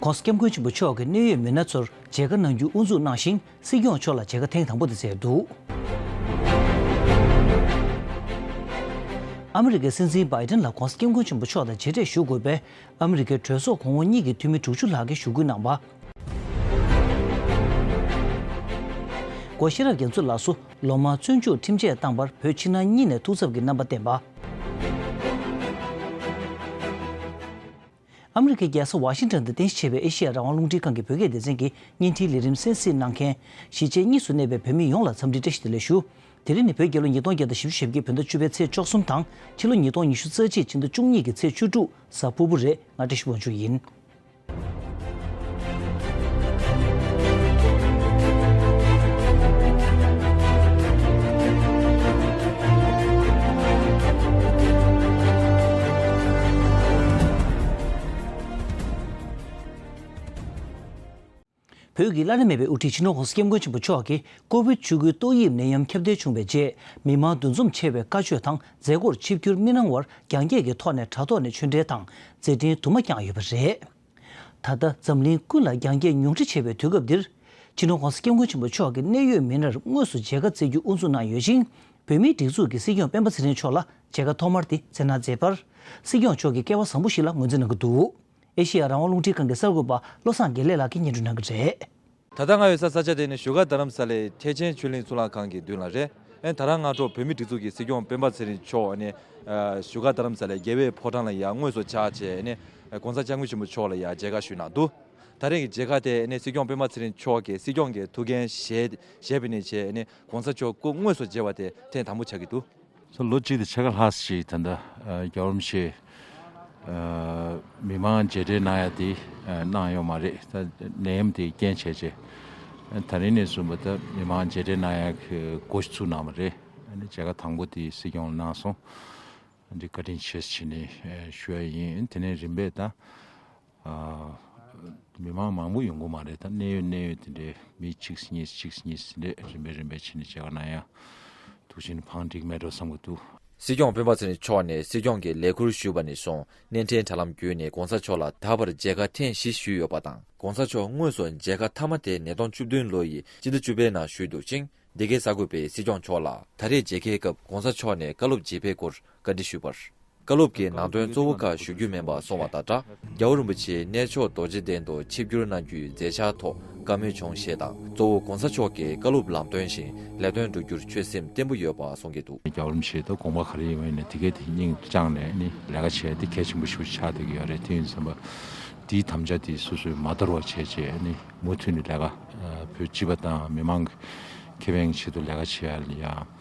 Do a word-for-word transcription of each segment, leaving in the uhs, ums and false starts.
༸གོང་ས་༸སྐྱབས་མགོན་ཆེན་པོ་མཆོག་གིས་གནད་ཡོད་མི་སྣ་ཚོར་མཇལ་ཁ་གནང་རྒྱུ་དབུ་འཛུགས་གནང་ཞིང་། སྲིད་སྐྱོང་མཆོག་ལ་མཇལ་ཁ་ཐེངས་དང་པོ་དེ་བསྩལ་འདུག་ཨ་མི་རི་ཀའི་སྲིད་འཛིན་བྷའི་ཏན་ལ་༸གོང་ས་༸སྐྱབས་མགོན་ཆེན་པོ་མཆོག་དང་མཇལ་འཕྲད་ཞུ་དགོས་པའི་ཨ་མི་རི་ཀའི་གྲོས་ཚོགས་གོང་འོག་གཉིས་ཀྱི་འཐུས་མི་དྲུག་ཅུ་ལྷག་གིས་ཞུ་སྐུལ་གནང་བ། སྒོ་ཤེས་རབ་རྒྱ་མཚོ་ལགས་སུ་ལོ་མང་བཙོན་འཇུག་ཁྲིམས་ཆད་བཏང་བར་བོད་ཕྱི་ནང་གཉིས་ནས་ཐུགས་འཚབ་ཀྱི་རྣམ་པ་བསྟན་པ། ཨ་མི་རི་ཀའི་རྒྱལ་ས་ཝ་ཤིང་ཊོན་དུ་རྟེན་གཞི་བྱས་པའི་ཨེ་ཤེ་ཡ་རང་དབང་རླུང་འཕྲིན་ཁང་གི་བོད་སྐད་སྡེ་ཚན་གྱི་བརྙན་འཕྲིན་ལས་རིམ་གསན་གཟིགས་གནང་མཁན་གཞིས་བྱེས་གཉིས་སུ་གནས་པའི་བོད་མི་ཡོངས་ལ་འཚམས་འདྲིའི་བཀྲ་ཤིས་བདེ་ལེགས་ཞུ། དེ་རིང་ནི་བོད་རྒྱལ་ལོ་ཉིས་སྟོང་བརྒྱ་དང་བཞི་བཅུ་ཞེ་བརྒྱད་བོད་ཟླ་བཅུ་པའི་ཚེས་བཅུ་གསུམ་དང་ཕྱི་ལོ་ཉིས་སྟོང་ཉི་ཤུ་རྩ་གཅིག་ཕྱི་ཟླ་བཅུ་གཉིས་ཀྱི་ཚེས་བཅུ་དྲུག་གཟའ་ཕུར་བུ་རེད། ང་བཀྲ་ཤིས་དབང་ཕྱུག་ཡིན། བོད་ཀྱི་བླ་ན་མེད་པའི་དབུ་ཁྲིད་སྤྱི་ནོར་༸གོང་ས་༸སྐྱབས་མགོན་ཆེན་པོ་མཆོག་གིས་ཀོ་བིཌ་བཅུ་དགུ་ཏོག་དབྱིབས་ནད་ཡམས་ཁྱབ་གདལ་བྱུང་བའི་རྗེས་མི་མང་འདུ་འཛོམས་ཆེ་བའི་བཀའ་ཆོས་དང་མཛད་སྒོར་ཆིབས་བསྒྱུར་མི་གནང་བར་རྒྱང་བཀྱེད་ཀྱི་ཐོག་ནས་དྲ་ཐོག་ནས་ཆོས་འབྲེལ་དང་མཛད་འཕྲིན་དུ་མ་བསྐྱངས་ཡོད་པ་རེད། ད་ལྟ་འཛམ་གླིང་ཀུན་ལ་རྒྱང་བཀྱེད་ཉུང་འཕྲི་ཆེ་བའི་དུས་སྐབས་འདིར། སྤྱི་ནོར་༸གོང་ས་༸སྐྱབས་མགོན་ཆེན་པོ་མཆོག་གིས་གནད་ཡོད་མི་སྣར་དངོས་སུ་མཇལ་ཁ་བསྩལ་རྒྱུ་དབུ་འཛུགས་གནང་ཡོད་ཅིང་། བོད་མིའི་སྒྲིག་འཛུགས་ཀྱི་སྲིད་སྐྱོང་སྤེན་པ་ཚེ་རིང་མཆོག་ལ་མཇལ་ཁ་ཐོག་མར་དེ་བསྩལ་གནང་མཛད་པར། སྲིད་སྐྱོང་མཆོག་གིས་སྐལ་བ་བཟང་པོ་ཞིག་ལ་ངོས་འཛིན་གནང་གི་འདུག་ཨེ་ཤེ་ཡ་རང་དབང་རླུང་འཕྲིན་ཁང་གི་གསར་འགོད་པ་བློ་བཟང་དགེ་ལེགས་ལགས་ཀྱིས་སྙན་སྒྲོན་གནང་གི་རེད། ད་ལྟ་ང་ཡོད་ས་ས་ཆ་དེ་ནི་བཞུགས་སྒར་རྡ་རམ་ས་ལའི་ཐེག་ཆེན་ཆོས་གླིང་གཙུག་ལག་ཁང་གི་མདུན་ལ་རེད། ཨེ་ད་རང་སྔ་དྲོ་བོད་མིའི་སྒྲིག་འཛུགས་ཀྱི་སྲིད་སྐྱོང་སྤེན་པ་ཚེ་རིང་མཆོག་ནས་བཞུགས་སྒར་རྡ་རམ་ས་ལའི་རྒྱལ་བའི་ཕོ་བྲང་ལ་ཡར་དངོས་སུ་ཕྱག་བྱས་ནས་༸གོང་ས་༸སྐྱབས་མགོན་ཆེན་པོ་མཆོག་ལ་ཡར་མཇལ་ཁ་ཞུས་གནང་འདུག་ད་རེས་ཀྱི་མཇལ་ཁ་དེ་ནི་སྲིད་སྐྱོང་སྤེན་པ་ཚེ་རིང་མཆོག་གིས་སྲིད་སྐྱོང་གི་ཐུགས་འགན་བཞེས་བཞེས་པ་ནས་བྱས་ནས་༸གོང་ས་མཆོག་སྐུ་དངོས་སུ་མཇལ་བ་དེ་ཐེངས་དང་པོ་ཆགས་ཀྱི་འདུག་ད་ལོ་གཅིག་དང་ཕྱེད་ཀ་ལྷག་ཅིག་ད་ལྟ་རྒྱལ་བ་རིན་པོ་ཆེ་མི་མང་མཇལ་འཕྲད་གནང་ཡ་དེ་གནང་ཡོད་མ་རེད། ད་ནད་ཡམས་དེ་རྐྱེན་བྱས་རྗེས་ད་རིང་ནས་བཟུང་བ་ད་མི་མང་མཇལ་འཕྲད་གནང་ཡ་གི་འགོ་ཚུགས་གནང་བ་རེད། མཇལ་ཁ་དང་པོ་དེ་སྲིད་སྐྱོང་ལ་གནང་སོང་། འདི་བཀའ་དྲིན་ཆེ་ཞུ་ནས་ཞུ་ཡ་ཡིན། དེ་ནས་རིམ་པས་ད། ཨ། མི་མང་མང་པོ་ཡོང་གི་མ་རེད། ད་གནད་ཡོད་གནད་ཡོད་དེ་འདྲའི་མི་གཅིག་གཉིས་གཅིག་གཉིས་དེ་འདྲས་རིམ་པས་རིམ་པས་བྱས་ནས་མཇལ་ཁ་གནང་ཡ་ཐུགས་ཆེན་ཕངས་འགྲིག་མེད་འགྲོ་བསམ་གྱི་འདུག་སྲིད་སྐྱོང་སྤེན་པ་ཚེ་རིང་མཆོག་ནས་སྲིད་སྐྱོང་གི་ལས་ཁུར་ཞུས་པ་ནས་བཟུང་གནས་འཕྲིན་དྲ་ལམ་བརྒྱུད་ནས་༸གོང་ས་མཆོག་ལ་ད་བར་མཇལ་ཁ་ཐེངས་བཞི་ཞུས་ཡོད་པ་དང་༸གོང་ས་མཆོག་དངོས་སུ་མཇལ་ཁ་མཐའ་མ་དེ་ཉིས་སྟོང་བཅུ་བདུན་ལོ་ཡི་སྤྱི་ཟླ་བཅུ་པའི་ནང་ཞུས་འདུག་ཅིང་། འདི་གའི་གསར་འགོད་པས་སྲིད་སྐྱོང་མཆོག་ལ་ད་རེས་མཇལ་ཁའི་སྐབས་༸གོང་ས་མཆོག་ནས་བཀའ་སློབ་བྱས་པའི་སྐོར་བཀའ་འདྲི་ཞུས་པར། བཀའ་སློབ་ཀྱི་ནང་དོན་གཙོ་བོ་ཁག་ཞུ་རྒྱུ་མིན་པ་གསུངས་པ་དང་སྦྲགས། རྒྱལ་བ་རིན་པོ་ཆེའི་གནས་མཆོག་རྡོ་རྗེ་གདན་དུ་ཆིབས་བསྒྱུར་གནང་རྒྱུའི་མཛད་འཆར་ཐོག་བཀའ་མོལ་བྱུང་ཞེས་དང་། གཙོ་བོ་༸གོང་ས་མཆོག་གིས་བཀའ་སློབ་ལམ་སྟོན་བཞིན་ལས་དོན་བསྒྲུབ་རྒྱུར་ཆོད་སེམས་བརྟན་པོ་ཡོད་པ་གསུང་གི་འདུག་རྒྱལ་བ་རིན་པོ་ཆེ་ད་དགོངས་པ་ག་རེ་ཡིན་པ་ཡིན་ན་དེ་གས་དེ་སྙིང་བཅངས་ནས་ནི་ལས་ཀ་བྱས་ཏེ་གལ་ཆེན་པོ་ཞིག་ཆགས་བསྡད་ཀྱི་ཡོད་རེད། དེ་ཡིན་ཙང་པ་དེའི་དམ་བཅའ་དེ་སོ་སོས་མ་དོར་བ་བྱས་བྱས་ནི་མུ་མཐུད་ནས་ལས་ཀ་བོད་སྤྱི་པ་དང་མི་མང་གི་ཁེ་ཕན་གྱི་ཆེད་དུ་ལས་ཀ་བྱེད་ཡ་ལ་ཡ།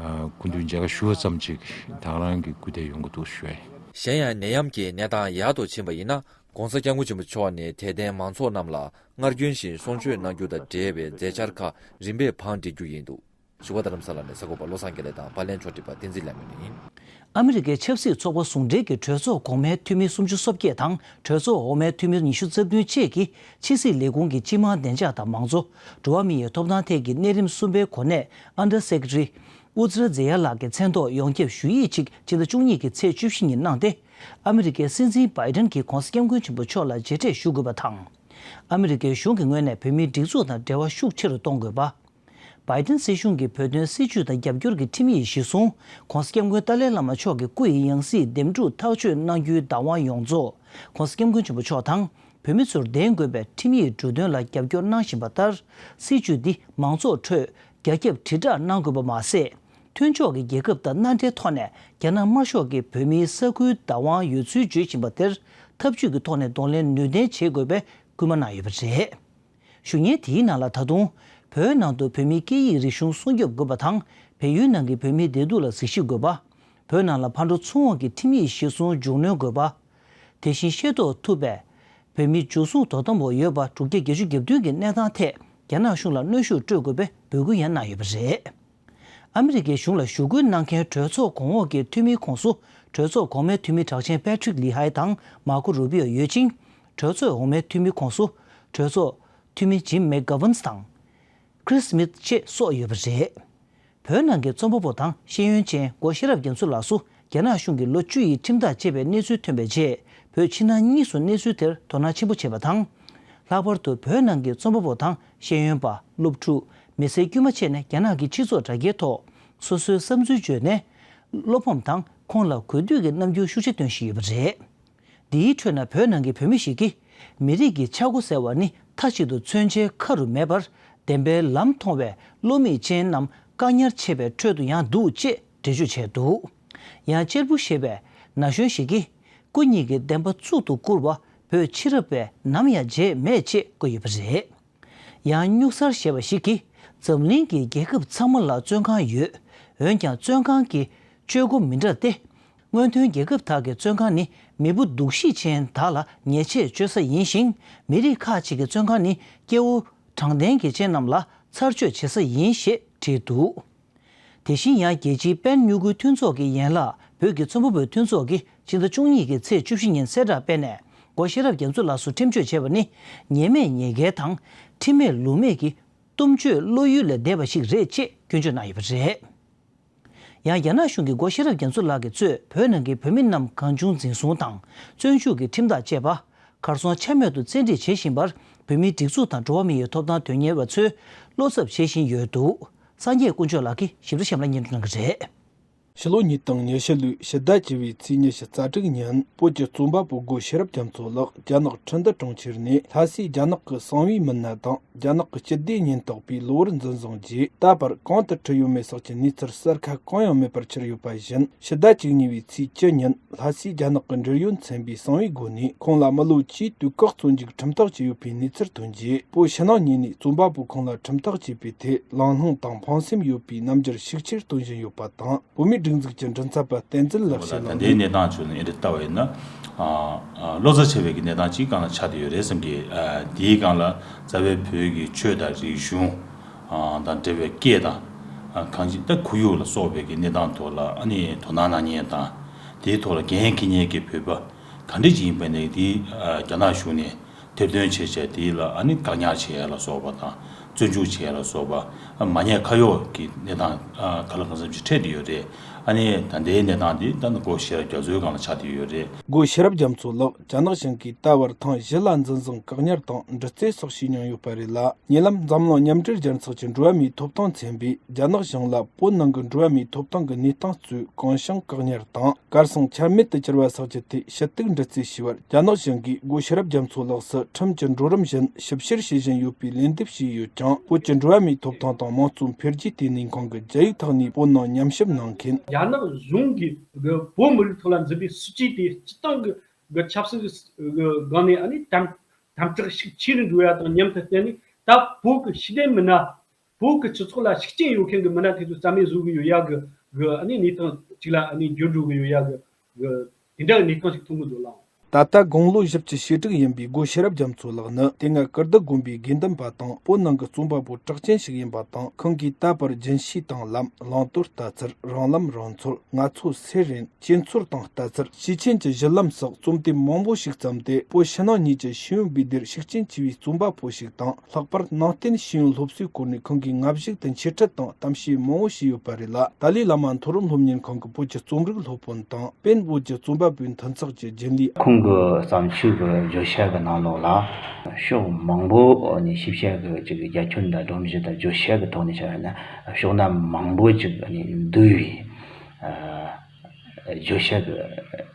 སྐུ་མདུན་མཇལ་ཁ་ཞུ་བ་ཙམ་གཅིག་ད་ག་རང་གི་སྐུ་དེ་ཡོང་གི་འདུག་ཞུ་ཡ་ཡིན། གཞན་ཡང་ནད་ཡམས་ཀྱི་གནས་སྟངས་ཡག་ཏུ་ཕྱིན་པ་ཡིན་ན་༸གོང་ས་༸སྐྱབས་མགོན་ཆེན་པོ་མཆོག་ནས་དད་ལྡན་མང་ཚོགས་རྣམས་ལ་སྔར་རྒྱུན་བཞིན་གསུང་ཆོས་གནང་རྒྱུ་དང་འབྲེལ་བའི་མཛད་འཆར་ཁག་རིམ་པས་བང་སྒྲིག་རྒྱུ་ཡིན་འདུག་བཞུགས་སྒར་རྡ་རམ་ས་ལ་ནས་གསར་འགོད་པ་བློ་བཟང་དགེ་ལེགས་དང་པར་ལེན་ཕྱོགས་སྒྲིག་པ་བསྟན་འཛིན་ལྷ་མོ་ཡིན། ཨ་མི་རི་ཀའི་ཆབ་སྲིད་ཚོགས་པ་ཟུང་འབྲེལ་གྱི་གྲོས་ཚོགས་གོང་མའི་འཐུས་མི་སུམ་ཅུ་སོ་བརྒྱད་དང་གྲོས་ཚོགས་འོག་མའི་འཐུས་མི་ཉི་ཤུ་རྩ་བདུན་བཅས་ཀྱིས་ཕྱི་སྲིད་ལས་ཁུངས་ཀྱི་སྤྱི་དམངས་བདེ་འཇགས་དང་མང་གཙོ། འགྲོ་བ་མི་ཡི་ཐོབ་ཐང་ཐད་ཀྱི་གནས་རིམ་གསུམ་པའི་གོ་གནས་Under Secretary ཨུ་ཛི་ར་ཛེ་ཡ་ལགས་ཀྱི་མཚན་ཐོག་ཡོངས་ཁྱབ་ཞུ་ཡིག་ཅིག་ཕྱི་ཟླ་བཅུ་གཉིས་ཀྱི་ཚེས་བཅུ་བཞི་ཉིན་གནང་སྟེ། ཨ་མི་རི་ཀའི་སྲིད་འཛིན་བྷའི་ཏན་གྱིས་༸གོང་ས་༸སྐྱབས་མགོན་ཆེན་པོ་མཆོག་ལ་མཇལ་འཕྲད་ཞུ་དགོས་པ་དང་། ཨ་མི་རི་ཀའི་གཞུང་གི་ངོས་ནས་བོད་མིའི་སྒྲིག་འཛུགས་དང་འབྲེལ་བ་ཤུགས་ཆེ་རུ་གཏོང་དགོས་པ། བྷའི་ཏན་སྲིད་གཞུང་གིས་བོད་དོན་སྲིད་བྱུས་དང་རྒྱབ་སྐྱོར་གྱི་ཁྲིམས་ཡིག་གཞིར་བཟུང་༸གོང་ས་༸སྐྱབས་མགོན་ཏཱ་ལའི་བླ་མ་མཆོག་གི་སྐུ་ཡི་ཡང་སྲིད་འདེམས་སྒྲུག་ཐག་གཅོད་གནང་རྒྱུའི་བདག་དབང་ཡོངས་རྫོགས་༸གོང་ས་༸སྐྱབས་མགོན་ཆེན་པོ་མཆོག་དང་བོད་མི་ཚོར་ལྡན་དགོས་པའི་ཁྲིམས་ཡིག་འབྲུ་དོན་ལ་རྒྱབ་སྐྱོར་གནང་བཞིན་པ་ལྟར། སྲིད་བྱུས་འདི་མང་ཚོགས་ཁྲོད་རྒྱ་ཁྱབ་དྲིལ་བསྒྲགས་གནང་དགོས་པ་མ་ཟད། མཐུན་ཕྱོགས་ཀྱི་རྒྱལ་ཁབ་དང་མནའ་འབྲེལ་ཐོག་ནས་རྒྱ་ནག་དམར་ཤོག་གིས་བོད་མིའི་ས་ཁུལ་བདག་དབང་ཡོད་ཚུལ་བརྗོད་བཞིན་པ་དེར་འཐབ་ཇུས་ཀྱི་ཐོག་ནས་གདོང་ལེན་ནུས་ལྡན་བྱེད་དགོས་པའི་སྐུལ་མ་གནང་ཡོད་པ་རེད། ཞུ་སྙན་དེའི་ནང་ལ་ད་དུང་བོད་ནང་དུ་བོད་མིའི་སྐད་ཡིག་རིག་གཞུང་སྲུང་སྐྱོབ་དགོས་པ་དང་། བལ་ཡུལ་ནང་གི་བོད་མིའི་བདེ་སྡུག་ལ་གཟིགས་ཞིབ་དགོས་པ། བོད་ནང་ལ་ཕར་འགྲོ་ཚུར་འོང་གི་ཁྲིམས་ཡིག་གཞིར་བཟུང་མཇུག་གནོན་དགོས་པ། དེ་བཞིན་ཤེས་རྟོགས་ཐུབ་པའི་བོད་མི་འཇུ་བཟུང་དོ་དམ་འོག་ཡོད་པ་དྲུག་བརྒྱ་བརྒྱད་ཅུ་གྱ་བདུན་གྱི་གནས་སྟངས་ཐད་རྒྱ་ནག་གཞུང་ལ་གནོན་ཤུགས་སྤྲོད་དགོས་པའི་འབོད་སྐུལ་ཡང་གནང་ཡོད་པ་རེད། ཨ་མི་རི་ཀའི་གཞུང་ལ་ཞུ་སྐུལ་གནང་མཁན་གྲོས་ཚོགས་གོང་འོག་གི་འཐུས་མིའི་ཁོངས་སུ་གྲོས་ཚོགས་གོང་མའི་འཐུས་མི་གྲགས་ཅན་པེ་ཁྲིག་ལི་ཧའེ་དང་མར་ཁོ་རུ་པིའོ་ཡོད་ཅིང་། གྲོས་ཚོགས་འོག་མའི་འཐུས་མིའི་ཁོངས་སུ་གྲོས་ཚོགས་འཐུས་མི་ཇིམ་མེག་གྷ་ཝན་སི་དང་། ཁྲིས་སི་མིཐ་བཅས་སོགས་ཡོད་པ་རེད། བོད་ནང་གི་རྩོམ་པ་པོ་དང་ཤེས་ཡོན་ཅན་སྒོ་ཤེས་རབ་རྒྱ་མཚོ་ལགས་སུ་རྒྱ་ནག་གཞུང་གིས་ལོ་བཅུ་ཡི་ཁྲིམས་ཐག་བཅད་པའི་གནས་ཚུལ་ཐོན་པའི་རྗེས། བོད་ཕྱི་ནང་གཉིས་སུ་གནས་ཚུལ་དེར་དོ་སྣང་ཆེན་པོ་བྱས་པ་དང་། ལྷག་པར་དུ་བོད་ནང་གི་རྩོམ་པ་པོ་དང་ཤེས་ཡོན་པ། སློབ་ཕྲུག་མི་སེར་དཀྱུས་མ་བཅས་ནས་རྒྱ་ནག་གི་སྤྱི་ཚོགས་དྲ་རྒྱའི་ཐོག་སོ་སོའི་བསམ་ཚུལ་བརྗོད་ནས། བློ་ཕམ་དང་ཁོང་ལ་གུས་འདུད་ཀྱི་རྣམ་འགྱུར་ཤུགས་ཆེ་སྟོན་བཞིན་ཡོད་པ་རེད། འདིའི་ཁྲོད་ན་བོད་ནང་གི་བོད་མི་ཞིག་གིས། མི་རིགས་ཀྱི་ཆག་སྒོ་ཟེར་བ་ནི་མཐའ་གཅིག་ཏུ་མཚོན་བྱའི་ཁ་རུ་མེད་པར། བདེན་པའི་ལམ་མཐོང་བའི་བློ་མིག་ཅན་རྣམས་བཀག་ཉར་བྱེད་པའི་ཁྲོད་དུ་ཡང་འདུག་ཅེས་འགྲེལ་བརྗོད་བྱས་འདུག། ཡང་གཅེར་བུ་ཞེས་པའི་ན་གཞོན་ཞིག་གིས། སྐུ་ཉིད་ཀྱི་བདེན་པ་གཙུག་ཏུ་བཀུར་བ་བོད་ཕྱི་རབས་པས་ནམ་ཡང་བརྗེད་མེད་ཅེས་བཀོད་ཡོད་པ་རེད། ཡང་སྨྱུག་གསར་ཞེས་པ་ཞིག་གིས། འཛམ་གླིང་གི་རྒྱལ་ཁབ་ཚང་མ་ལ་བཙོན་ཁང་ཡོད། འོན་ཀྱང་བཙོན་ཁང་གི་སྤྱོད་སྒོ་མི་འདྲ་སྟེ། སྔོན་ཐོན་རྒྱལ་ཁབ་དག་གི་བཙོན་ཁང་ནི་མི་བུ་སྡུག་ཤི་ཅན་དག་ལ་ཉེས་ཆད་གཅོད་ས་ཡིན་ཞིང་། མི་རིགས་ཁག་ཅིག་གི་བཙོན་ཁང་ནི་སྐྱེ་བོ་དྲང་བདེན་གྱི་ཅན་རྣམས་ལ་ཚར་གཅོད་བྱེད་ས་ཡིན་ཞེས་བྲིས་འདུག། དེ་བཞིན་ཡང་རྒྱལ་སྤྱིའི་པེན་སྨྱུ་གུའི་མཐུན་ཚོགས་ཀྱི་ཡན་ལག་བོད་ཀྱི་རྩོམ་པ་པོའི་མཐུན་ཚོགས་ཀྱིས་ཕྱི་ཟླ་བཅུ་གཉིས་ཀྱི་ཚེས་བཅུ་བཞི་ཉིན་གསལ་བསྒྲགས་སྤེལ་ནས། སྒོ་ཤེས་རབ་རྒྱ་མཚོ་ལགས་སུ་ཁྲིམས་གཅོད་བྱས་པ་ནི་ཉེས་མེད་ཉེས་འགེལ་དང་། ཁྲིམས་མེད་ལུགས་མེད་ཀྱི་གཏུམ་སྤྱོད་བློ་ཡུལ་ལས་འདས་པ་ཞིག་རེད་ཅེས་སྐྱོན་བརྗོད་གནང་ཡོད་པ་རེད། ཡང་རྒྱ་ནག་གཞུང་གིས་སྒོ་ཤེས་རབ་རྒྱ་མཚོ་ལགས་ཀྱིས་གཙོས་བོད་ནང་གི་བོད་མི་རྣམས་གང་བྱུང་འཛིན་བཟུང་དང་བཙོན་འཇུག་གི་ཁྲིམས་ཐག་བཅད་པ། གར་སོང་ཆ་མེད་དུ་བཙན་ཁྲིད་བྱེད་བཞིན་པར། བོད་མིའི་སྒྲིག་འཛུགས་དང་འགྲོ་བ་མི་ཡི་ཐོབ་ཐང་དོན་གཉེར་བ་ཚོས་བློ་འཚབ་བྱེད་བཞིན་ཡོད་འདུག། སངས་རྒྱས་དཀོན་མཆོག་ལགས་ཀྱིས་ཞིབ་ཕྲ་གཤམ་ལ་སྙན་སྒྲོན་གནང་གི་རེད། ཕྱི་ལོ་ཉིས་སྟོང་ཉི་ཤུ་ལོའི་ཕྱི་ཟླ་བཅུ་བའི་ཚེས་ཉི་ཤུ་རྩ་དྲུག་ཉིན། བོད་ཀྱི་རྩོམ་པ་པོ་སྒོ་ཤེས་རབ་རྒྱ་མཚོ་ལགས་རྒྱ་ནག་ཁྲིན་ཏུ་གྲོང་ཁྱེར་ནས་ལྷ་སའི་རྒྱ་ནག་གི་གསང་བའི་མི་སྣ་དང་། རྒྱ་ནག་གི་སྤྱི་བདེ་ཉེན་རྟོག་པས་གློ་བུར་འཛིན་བཟུང་རྗེས། ད་བར་གང་དུ་ཁྲིད་ཡོད་མེད་སོགས་ཀྱི་གནས་ཚུལ་གསལ་ཁ་གང་ཡང་མེད་པར་གྱུར་ཡོད་པ་བཞིན། ཕྱི་ཟླ་བཅུ་གཉིས་པའི་ཚེས་བཅུ་ཉིན་ལྷ་སའི་རྒྱ་ནག་གི་འབྲེལ་ཡོད་ཚན་པས་གསང་བའི་སྒོ་ནས་ཁོང་ལ་མི་ལོ་བཅུའི་དུས་བཀག་བཙོན་འཇུག་ཁྲིམས་ཐག་བཅད་ཡོད་པའི་གནས་ཚུལ་ཐོན་རྗེས། བོད་ཕྱི་ནང་གཉིས་ནས་རྩོམ་པ་པོ་ཁོང་ལ་ཁྲིམས་ཐག་བཅད་པའི་ཐད་ལངས་སློང་དང་ཕངས་སེམས་ཡོད་པའི་རྣམ་འགྱུར་ཤུགས་ཆེར་སྟོན་བཞིན་ཡོད་པ་དང་། བོད་མིའི་སྒྲིག་འཛུགས་ཀྱི་མགྲིན་ཚབ་པ་བསྟན་འཛིན་ལེགས་བྱ་ལགས་ནས། ད་ལྟའི་གནས་སྟངས་ཁྲོད་ནས་འདི་ལྟ་བ་ཡིན་ན། ཨ་ཨ་བློ་འཚབ་ཆེ་བའི་གི་གནས་སྟངས་ཅིག་སྒང་ལ་ཆགས་བསྡད་ཡོད་རེད་བསམ་གི། ཨ་འདིའི་སྒང་ལ་རྩ་བའི་བོད་ཀྱི་ཆོས་དང་རིག་གཞུང་ཨ་དང་འབྲེལ་བའི་སྐད་དང་། ཨ་གང་ཅི་ད་ཁོར་ཡུག་ལ་སོགས་པའི་གི་གནས་སྟངས་ཐོག་ལ་ཨ་ནི་དོ་སྣང་གནང་མཁན་དང་། དེའི་ཐོག་ལ་འགན་འཁྱེར་མཁན་གྱི་བོད་པ་ག་འདྲ་ཅིག་ཡིན་པ་ནས་དེ་ཨ་རྒྱ་ནག་གཞུང་ནས་ཐེར་འདོན་བྱས་བྱས། དེ་ལ་ཨ་ནི་བཀག་ཉར་བྱེད་ཡ་ལ་སོགས་པ་དང་། བཙོན་འཇུག་བྱེད་ཡ་ལ་སོགས་པ། ཨ་མ་ཉེས་ཁ་གཡོགས་ཀྱི་གནས་སྟངས་ཨ་ག་ལ་གང་འཚམ་ཅིག་འཕྲད་བསྡད་ཡོད་རེད། ཨ་ནི་ད་ལྟའི་གནས་སྟངས་འདི་ད་ནི་སྒོ་ཤེས་རབ་རྒྱ་མཚོའི་སྒང་ལ་ཆགས་བསྡད་ཡོད་རེད། སྒོ་ཤེས་རབ་རྒྱ་མཚོ་ལགས་རྒྱ་ནག་གཞུང་གིས་ད་བར་ཐེངས་བཞི་ལ་འཛིན་བཟུང་བཀག་ཉར་དང་འདྲི་རྩད་སོགས་བྱས་མྱོང་ཡོད་པ་རེད་ལ། ཉེ་ལམ་འཛམ་གླིང་མཉམ་འབྲེལ་རྒྱལ་ཚོགས་ཀྱི་འགྲོ་བ་མིའི་ཐོབ་ཐང་ཚན་པས་རྒྱ་ནག་གཞུང་ལ་བོད་ནང་གི་འགྲོ་བ་མིའི་ཐོབ་ཐང་གི་གནས་སྟངས་གཙོས་གང་བྱུང་བཀག་ཉར་དང་། གར་སོང་ཆ་མེད་དུ་གྱུར་བ་སོགས་ཀྱི་ཐད་ཞུ་གཏུག་འདྲི་རྩད་བྱས་པར། རྒྱ་ནག་གཞུང་གིས་སྒོ་ཤེས་རབ་རྒྱ་མཚོ་ལགས་སུ་ཁྲིམས་ཀྱི་འགྲོ་རིམ་བཞིན་ཞིབ་བཤེར་བྱེད་བཞིན་ཡོད་པའི་ལན་འདེབས་བྱས་ཡོད་ཀྱང་། བོད་ཀྱི་འགྲོ་བ་མིའི་ཐོབ་ཐང་དང་དམངས་གཙོ་འཕེལ་རྒྱས་ལྟེ་གནས་ཁང་གི་རྒྱ་ཡིག་ཐོག་ནས་བོད་ནང་ཉམས་ཞིབ་གནང་མཁན། རྒྱ་ནག་གཞུང་གིས་གི་བོད་མི་རིགས་ཐོག་ལ་འཛིན་པའི་སྲིད་ཇུས་དེ་སྤྱིར་བཏང་གི་གི་ཆབ་སྲིད་ཀྱི་སྒང་ནས་ཨ་ནི་དམ་དམ་དྲག་ཤུགས་ཆེ་རུ་འགྲོ་ཡ་དང་མཉམ་དུ་བསྟུན་ནས། ད་བོད་ཀྱི་ཤེས་ལྡན་མི་སྣ། བོད་ཀྱི་སྤྱི་ཚོགས་ལ་ཤུགས་རྐྱེན་ཡོད་མཁན་གྱི་མི་སྣ་དེ་ཚོ་རྩ་མེད་བཟོ་གི་ཡོད་ཡ་གི་གི་ཨ་ནི་གནས་སྟངས་ཅིག་ལ་ཨ་ནི་འགྱུར་འགྲོ་གི་ཡོད་ཡ་གི་གི་དེ་འདྲ་གི་གནས་སྟངས་ཤིག་མཐོང་གི་འདུག་ལགས། ད་ལྟ་དགུང་ལོ་བཞི་བཅུ་ཞེ་དྲུག་ཡིན་པའི་སྒོ་ཤེས་རབ་རྒྱ་མཚོ་ལགས་ནི་དེ་སྔ་ཀིརྟི་དགོན་པའི་དགེ་འདུན་པ་དང་བོད་ནང་གི་རྩོམ་པ་པོ་གྲགས་ཅན་ཞིག་ཡིན་པ་དང་། ཁོང་གིས་ད་བར་རྒྱུན་ཤེས་དང་ལམ། བླང་དོར་ལྟ་ཚུལ། རང་ལམ་རང་འཚོལ། ང་ཚོ་སུ་རེད། སྐྱེས་ཚོར་དང་ལྟ་ཚུལ། ཞེ་ཆེན་གྱི་གཞི་ལམ་སོགས་རྩོམ་དེབ་མང་པོ་ཞིག་བརྩམས་ཏེ། བོད་ཕྱི་ནང་གཉིས་ཀྱི་ཤེས་ཡོན་པའི་སྡེར་ཤུགས་རྐྱེན་ཆེ་བའི་རྩོམ་པ་པོ་ཞིག་དང་། ལྷག་པར་ནང་བསྟན་ཤེས་ཡོན་སློབ་གསོའི་སྐོར་ནས་ཁོང་གིས་སྔ་གཞུག་ཏུ་འཆད་ཁྲིད་དང་གཏམ་བཤད་མང་བོ་བྱས་ཡོད་པ་རེད་ལ། ཏཱ་ལའི་བླ་མ་མཐོ་རིམ་སློབ་གཉེར་ཁང་གི་བོད་ཀྱི་རྩོམ་རིག་སློབ་དཔོན་དང་། པེན་བོད་ཀྱི་རྩོམ་པ་པོའི་མཐུན་ཚོགས་ཀྱི་རྒྱུན་ལས། ཁོང་གི་བརྩམས་ཆོས་ཀྱི་བརྗོད་བྱ་གི་ནང་ལོགས་ལ་ཕྱོགས་མང་པོ་ནས་ཤེས་བྱ་གི་ཅིག་རྒྱ་ཁྱོན་དང་སྒྲོམ་གཞི་དང་བརྗོད་བྱ་གི་ཐོག་ནས་བྱས་ན་ཕྱོགས་སྣ་མང་པོ་ཅིག་ནས་འདུས་པའི། བརྗོད་བྱ་གི་